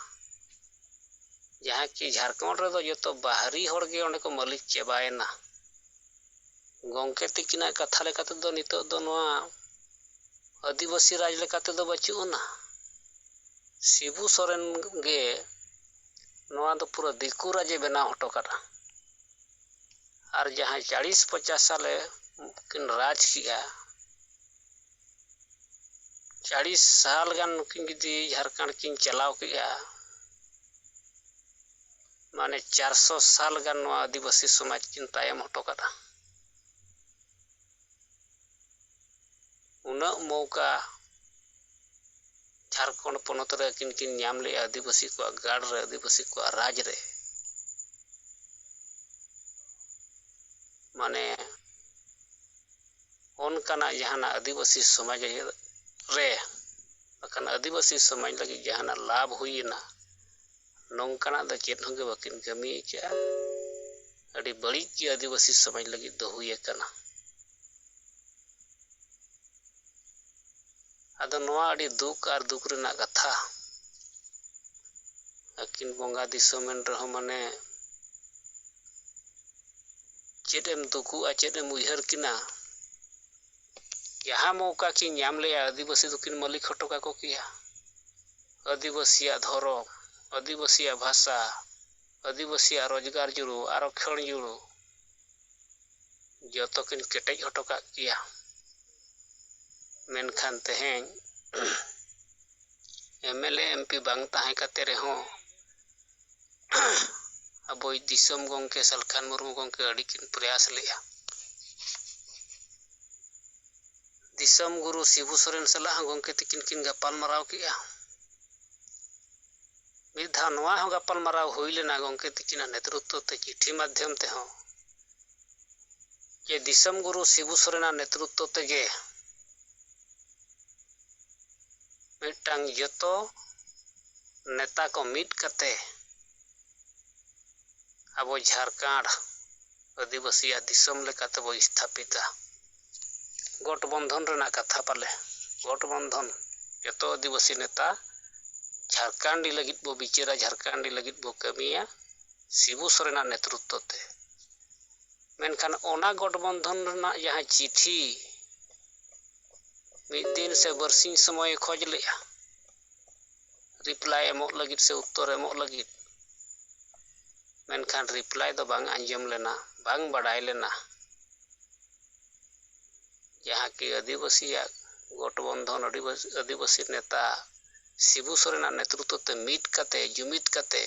ᱡᱟᱦᱟᱸ ᱠᱤ ᱡᱷᱟᱲᱠᱷᱚᱸᱰ ᱨᱮᱫᱚ ᱡᱚᱛᱚ ᱵᱟᱦᱨᱤ ᱦᱚᱲ ᱜᱮ ᱚᱸᱰᱮ ᱠᱚ ᱢᱟᱹᱞᱤᱠ ᱪᱟᱵᱟᱭᱮᱱᱟ᱾ ᱜᱚᱢᱠᱮ ᱛᱤᱠᱤᱱᱟᱜ ᱠᱟᱛᱷᱟ ᱞᱮᱠᱟ ᱛᱮᱫᱚ ᱱᱤᱛᱚᱜ ᱫᱚ ᱱᱚᱣᱟ ᱟᱹᱫᱤᱵᱟᱹᱥᱤ ᱨᱟᱡᱽ ᱞᱮᱠᱟ ᱛᱮᱫᱚ ᱵᱟᱹᱪᱩᱜ ᱟᱱᱟ᱾ ᱥᱤᱵᱩ ᱥᱚᱨᱮᱱ ᱜᱮ ᱱᱚᱣᱟ ᱫᱚ ᱯᱩᱨᱟᱹ ᱫᱤᱠᱩ ᱨᱟᱡᱽ ᱮ ᱵᱮᱱᱟᱣ ᱦᱚᱴᱚ ᱠᱟᱫᱟ᱾ ᱟᱨ ᱡᱟᱦᱟᱸᱭ ᱪᱟᱞᱤᱥ ᱯᱚᱪᱟᱥ ᱥᱟᱞᱮ ᱠᱤᱱ ᱨᱟᱡᱽ ᱠᱮᱜᱼᱟ, ᱪᱟᱞᱤᱥ ᱥᱟᱞ ᱜᱟᱱ ᱱᱩᱠᱤᱱ ᱡᱩᱫᱤ ᱡᱷᱟᱲᱠᱷᱚᱸᱰ ᱠᱤᱱ ᱪᱟᱞᱟᱣ ᱠᱮᱜᱼᱟ, ᱢᱟᱱᱮ ᱪᱟᱨᱥᱚ ᱥᱟᱞ ᱜᱟᱱ ᱱᱚᱣᱟ ᱟᱹᱫᱤᱵᱟᱹᱥᱤ ᱥᱚᱢᱟᱡᱽ ᱠᱤᱱ ᱛᱟᱭᱚᱢ ᱦᱚᱴᱚ ᱠᱟᱫᱟ᱾ ᱩᱱᱟᱹᱜ ᱢᱚᱣᱠᱟ ᱡᱷᱟᱲᱠᱷᱚᱸᱰ ᱯᱚᱱᱚᱛ ᱨᱮ ᱟᱹᱠᱤᱱ ᱠᱤᱱ ᱧᱟᱢ ᱞᱮᱜᱼᱟ, ᱟᱹᱫᱤᱵᱟᱹᱥᱤ ᱠᱚᱣᱟᱜ ᱜᱟᱲ ᱨᱮ, ᱟᱹᱫᱤᱵᱟᱹᱥᱤ ᱠᱚᱣᱟᱜ ᱨᱟᱡᱽ ᱨᱮ᱾ ᱢᱟᱱᱮ ᱚᱱᱠᱟᱱᱟᱜ ᱡᱟᱦᱟᱱᱟᱜ ᱟᱹᱫᱤᱵᱟᱹᱥᱤ ᱥᱚᱢᱟᱡᱽ ᱨᱮ, ᱵᱟᱠᱷᱟᱱ ᱟᱹᱫᱤᱵᱟᱹᱥᱤ ᱥᱚᱢᱟᱡᱽ ᱞᱟᱹᱜᱤᱫ ᱡᱟᱦᱟᱱᱟᱜ ᱞᱟᱵᱷ ᱦᱩᱭᱮᱱᱟ, ᱱᱚᱝᱠᱟᱱᱟᱜ ᱫᱚ ᱪᱮᱫ ᱦᱚᱸ ᱜᱮ ᱵᱟᱹᱠᱤᱱ ᱠᱟᱹᱢᱤ ᱟᱠᱟᱫᱼᱟ᱾ ᱟᱹᱰᱤ ᱵᱟᱹᱲᱤᱡ ᱜᱮ ᱟᱹᱫᱤᱵᱟᱹᱥᱤ ᱥᱚᱢᱟᱡᱽ ᱞᱟᱹᱜᱤᱫ ᱫᱚ ᱦᱩᱭ ᱟᱠᱟᱱᱟ᱾ ᱟᱫᱚ ᱱᱚᱣᱟ ᱟᱹᱰᱤ ᱫᱩᱠ ᱟᱨ ᱫᱩᱠ ᱨᱮᱱᱟᱜ ᱠᱟᱛᱷᱟ᱾ ᱟᱹᱠᱤᱱ ᱵᱚᱸᱜᱟ ᱫᱤᱥᱚᱢ ᱮᱱ ᱨᱮᱦᱚᱸ, ᱢᱟᱱᱮ, ᱪᱮᱫ ᱮᱢ ᱫᱩᱠᱩᱜᱼᱟ, ᱪᱮᱫ ᱮᱢ ᱩᱭᱦᱟᱹᱨ ᱠᱤᱱᱟ? ᱡᱟᱦᱟᱸ ᱢᱚᱣᱠᱟ ᱠᱤᱱ ᱧᱟᱢ ᱞᱮᱜᱼᱟ, ᱟᱹᱫᱤᱵᱟᱹᱥᱤ ᱫᱚᱠᱤᱱ ᱢᱟᱹᱞᱤᱠ ᱦᱚᱴᱚ ᱠᱟᱠᱚ ᱠᱮᱭᱟ᱾ ᱟᱹᱫᱤᱵᱟᱹᱥᱤᱭᱟᱜ ᱫᱷᱚᱨᱚᱢ, ᱟᱹᱫᱤᱵᱟᱹᱥᱤᱭᱟᱜ ᱵᱷᱟᱥᱟ, ᱟᱹᱫᱤᱵᱟᱹᱥᱤᱭᱟᱜ ᱨᱳᱡᱽᱜᱟᱨ ᱡᱩᱲᱩ, ᱟᱨᱚ ᱠᱷᱟᱹᱲ ᱡᱩᱲᱩ, ᱡᱚᱛᱚ ᱠᱤᱱ ᱠᱮᱴᱮᱡ ᱦᱚᱴᱚ ᱠᱟᱜ ᱠᱮᱭᱟ᱾ ᱢᱮᱱᱠᱷᱟᱱ ᱛᱮᱦᱮᱧ M L A, M P ᱵᱟᱝ ᱛᱟᱦᱮᱸ ᱠᱟᱛᱮ ᱨᱮᱦᱚᱸ, ᱟᱵᱚᱭᱤᱡ ᱫᱤᱥᱚᱢ ᱜᱚᱢᱠᱮ ᱥᱟᱞᱠᱷᱟᱱ ᱢᱩᱨᱢᱩ ᱜᱚᱢᱠᱮ ᱟᱹᱰᱤ ᱠᱤᱱ ᱯᱨᱚᱭᱟᱥ ᱞᱮᱜᱼᱟ᱾ ᱫᱤᱥᱚᱢ ᱜᱩᱨᱩ ᱥᱤᱵᱩ ᱥᱚᱨᱮᱱ ᱥᱟᱞᱟᱜ ᱦᱚᱸ ᱜᱚᱢᱠᱮ ᱛᱤᱠᱤᱱ ᱠᱤᱱ ᱜᱟᱯᱟᱞ ᱢᱟᱨᱟᱣ ᱠᱮᱜᱼᱟ᱾ ᱢᱤᱫ ᱫᱷᱟᱣ ᱱᱚᱣᱟ ᱦᱚᱸ ᱜᱟᱯᱟᱞ ᱢᱟᱨᱟᱣ ᱦᱩᱭ ᱞᱮᱱᱟ ᱜᱚᱢᱠᱮ ᱛᱤᱠᱤᱱᱟᱜ ᱱᱮᱛᱨᱚᱛᱛᱚ ᱛᱮ ᱪᱤᱴᱷᱤ ᱢᱟᱫᱽᱫᱷᱚᱢ ᱛᱮᱦᱚᱸ, ᱡᱮ ᱫᱤᱥᱚᱢ ᱜᱩᱨᱩ ᱥᱤᱵᱩ ᱥᱚᱨᱮᱱᱟᱜ ᱱᱮᱛᱨᱚᱛᱛᱚ ᱛᱮᱜᱮ ᱢᱤᱫᱴᱟᱝ ᱡᱚᱛᱚ ᱱᱮᱛᱟ ᱠᱚ ᱢᱤᱫ ᱠᱟᱛᱮ ᱟᱵᱚ ᱡᱷᱟᱲᱠᱷᱚᱸᱰ ᱟᱹᱫᱤᱵᱟᱹᱥᱤᱭᱟᱜ ᱫᱤᱥᱚᱢ ᱞᱮᱠᱟ ᱛᱮᱵᱚ ᱥᱛᱷᱟᱯᱤᱛᱟ᱾ ᱜᱚᱴᱵᱚᱱᱫᱷᱚᱱ ᱨᱮᱱᱟᱜ ᱠᱟᱛᱷᱟ ᱯᱟᱞᱮ, ᱜᱚᱴᱵᱚᱱᱫᱷᱚᱱ, ᱡᱚᱛᱚ ᱟᱹᱫᱤᱵᱟᱹᱥᱤ ᱱᱮᱛᱟ ᱡᱷᱟᱲᱠᱷᱚᱸᱰᱤ ᱞᱟᱹᱜᱤᱫ ᱵᱚ ᱵᱤᱪᱟᱹᱨᱟ, ᱡᱷᱟᱲᱠᱷᱚᱸᱰᱤ ᱞᱟᱹᱜᱤᱫ ᱵᱚ ᱠᱟᱹᱢᱤᱭᱟ ᱥᱤᱵᱩ ᱥᱚᱨᱮᱱᱟᱜ ᱱᱮᱛᱨᱚᱛᱛᱚ ᱛᱮ᱾ ᱢᱮᱱᱠᱷᱟᱱ ᱚᱱᱟ ᱜᱚᱴᱵᱚᱱᱫᱷᱚᱱ ᱨᱮᱱᱟᱜ ᱡᱟᱦᱟᱸ ᱪᱤᱴᱷᱤ ᱢᱤᱫ ᱫᱤᱱ ᱥᱮ ᱵᱟᱨᱥᱤᱧ ᱥᱚᱢᱚᱭᱮ ᱠᱷᱚᱡᱽ ᱞᱮᱫᱼᱟ ᱨᱤᱯᱞᱟᱭ ᱮᱢᱚᱜ ᱞᱟᱹᱜᱤᱫ ᱥᱮ ᱩᱛᱛᱚᱨ ᱮᱢᱚᱜ ᱞᱟᱹᱜᱤᱫ, ᱢᱮᱱᱠᱷᱟᱱ ᱨᱤᱯᱞᱟᱭ ᱫᱚ ᱵᱟᱝ ᱟᱸᱡᱚᱢ ᱞᱮᱱᱟ, ᱵᱟᱝ ᱵᱟᱰᱟᱭ ᱞᱮᱱᱟ᱾ ᱡᱟᱦᱟᱸ ᱠᱤ ᱟᱹᱫᱤᱵᱟᱹᱥᱤᱭᱟᱜ ᱜᱚᱴᱵᱚᱱᱫᱷᱚᱱ ᱟᱹᱫᱤᱵᱟᱹᱥᱤ, ᱟᱹᱫᱤᱵᱟᱹᱥᱤ ᱱᱮᱛᱟ ᱥᱤᱵᱩ ᱥᱚᱨᱮᱱᱟᱜ ᱱᱮᱛᱨᱤᱛᱵ ᱛᱮ ᱢᱤᱫ ᱠᱟᱛᱮ, ᱡᱩᱢᱤᱫ ᱠᱟᱛᱮ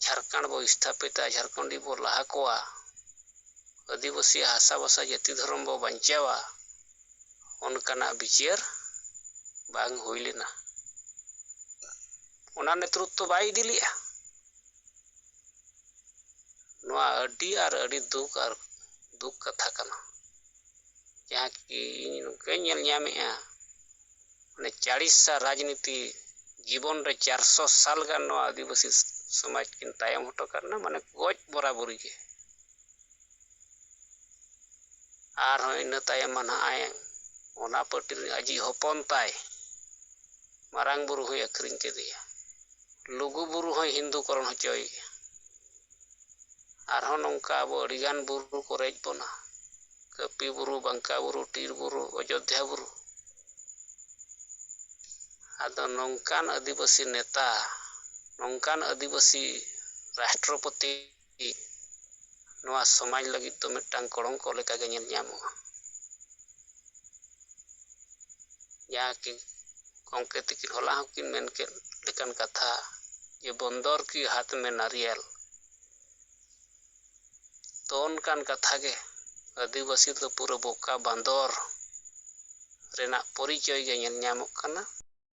ᱡᱷᱟᱲᱠᱷᱚᱸᱰ ᱵᱚ ᱥᱛᱷᱟᱯᱤᱛᱟ, ᱡᱷᱟᱲᱠᱷᱚᱸᱰᱤ ᱵᱚ ᱞᱟᱦᱟ ᱠᱚᱣᱟ, ᱟᱹᱫᱤᱵᱟᱹᱥᱤ ᱦᱟᱥᱟ ᱵᱷᱟᱥᱟ ᱡᱟᱹᱛᱤ ᱫᱷᱚᱨᱚᱢ ᱵᱚ ᱵᱟᱧᱪᱟᱣᱟ, ᱚᱱᱠᱟᱱᱟᱜ ᱵᱤᱪᱟᱹᱨ ᱵᱟᱝ ᱦᱩᱭ ᱞᱮᱱᱟ᱾ ᱚᱱᱟ ᱱᱮᱛᱨᱤᱛᱵ ᱵᱟᱭ ᱤᱫᱤ ᱞᱮᱫᱼᱟ᱾ ᱱᱚᱣᱟ ᱟᱹᱰᱤ ᱟᱨ ᱟᱹᱰᱤ ᱫᱩᱠ ᱟᱨ ᱫᱩᱠ ᱠᱟᱛᱷᱟ ᱠᱟᱱᱟ᱾ ᱡᱟᱦᱟᱸ ᱠᱤ ᱤᱧ ᱱᱚᱝᱠᱟᱧ ᱧᱮᱞ ᱧᱟᱢᱮᱜᱼᱟ, ᱢᱟᱱᱮ ᱪᱟᱲᱤᱥ ᱥᱟᱞ ᱨᱟᱡᱽᱱᱤᱛᱤ ᱡᱤᱵᱚᱱ ᱨᱮ ᱪᱟᱨᱥᱚ ᱥᱟᱞ ᱜᱟᱱ ᱱᱚᱣᱟ ᱟᱹᱫᱤᱵᱟᱹᱥᱤ ᱥᱚᱢᱟᱡᱽ ᱠᱤᱱ ᱛᱟᱭᱚᱢ ᱦᱚᱴᱚ ᱠᱟᱜ ᱞᱮᱱᱟ, ᱢᱟᱱᱮ ᱜᱚᱡ ᱵᱚᱨᱟᱵᱚᱨᱤ ᱜᱮ᱾ ᱟᱨᱦᱚᱸ ᱤᱱᱟᱹ ᱛᱟᱭᱚᱢ ᱢᱟ ᱱᱟᱦᱟᱜ ᱚᱱᱟ ᱯᱟᱹᱴᱤ ᱨᱤᱱᱤᱡ ᱟᱡᱤᱡ ᱦᱚᱯᱚᱱ ᱛᱟᱭ ᱢᱟᱨᱟᱝ ᱵᱩᱨᱩ ᱦᱚᱸᱭ ᱟᱹᱠᱷᱨᱤᱧ ᱠᱮᱫᱮᱭᱟ, ᱞᱩᱜᱩ ᱵᱩᱨᱩ ᱦᱚᱸᱭ ᱦᱤᱱᱫᱩ ᱠᱚᱨᱚᱱ ᱦᱚᱪᱚᱭᱮᱭᱟ᱾ ᱟᱨᱦᱚᱸ ᱱᱚᱝᱠᱟ ᱟᱵᱚ ᱟᱹᱰᱤᱜᱟᱱ ᱵᱩᱨᱩ ᱠᱚ ᱨᱮᱡ ᱵᱚᱱᱟ, ᱠᱟᱹᱯᱤ ᱵᱩᱨᱩ, ᱵᱟᱝᱠᱟ ᱵᱩᱨᱩ, ᱴᱤᱨ ᱵᱩᱨᱩ, ᱚᱡᱳᱫᱽᱫᱷᱟ ᱵᱩᱨᱩ᱾ ᱟᱫᱚ ᱱᱚᱝᱠᱟᱱ ᱟᱹᱫᱤᱵᱟᱹᱥᱤ ᱱᱮᱛᱟ, ᱱᱚᱝᱠᱟᱱ ᱟᱹᱫᱤᱵᱟᱹᱥᱤ ᱨᱟᱥᱴᱨᱚᱯᱚᱛᱤ ᱱᱚᱣᱟ ᱥᱚᱢᱟᱡᱽ ᱞᱟᱹᱜᱤᱫ ᱫᱚ ᱢᱤᱫᱴᱟᱝ ᱠᱚᱲᱚᱝᱠᱚ ᱞᱮᱠᱟᱜᱮ ᱧᱮᱞ ᱧᱟᱢᱚᱜᱼᱟ᱾ ᱡᱟᱦᱟᱸ ᱠᱤ ᱜᱚᱢᱠᱮ ᱛᱤᱠᱤᱱ ᱦᱚᱞᱟ ᱦᱚᱸᱠᱤᱱ ᱢᱮᱱ ᱠᱮᱫ ᱞᱮᱠᱟᱱ ᱠᱟᱛᱷᱟ, ᱡᱮ ᱵᱚᱱᱫᱚᱨ ᱠᱤ ᱦᱟᱛ ᱢᱮ ᱱᱟᱨᱤᱭᱮᱞ᱾ ᱛᱚ ᱚᱱᱠᱟᱱ ᱠᱟᱛᱷᱟ ᱜᱮ, ᱟᱹᱫᱤᱵᱟᱹᱥᱤ ᱫᱚ ᱯᱩᱨᱟᱹ ᱵᱚᱠᱟ ᱵᱟᱸᱫᱚᱨ ᱨᱮᱱᱟᱜ ᱯᱚᱨᱤᱪᱚᱭ ᱜᱮ ᱧᱮᱞ ᱧᱟᱢᱚᱜ ᱠᱟᱱᱟ᱾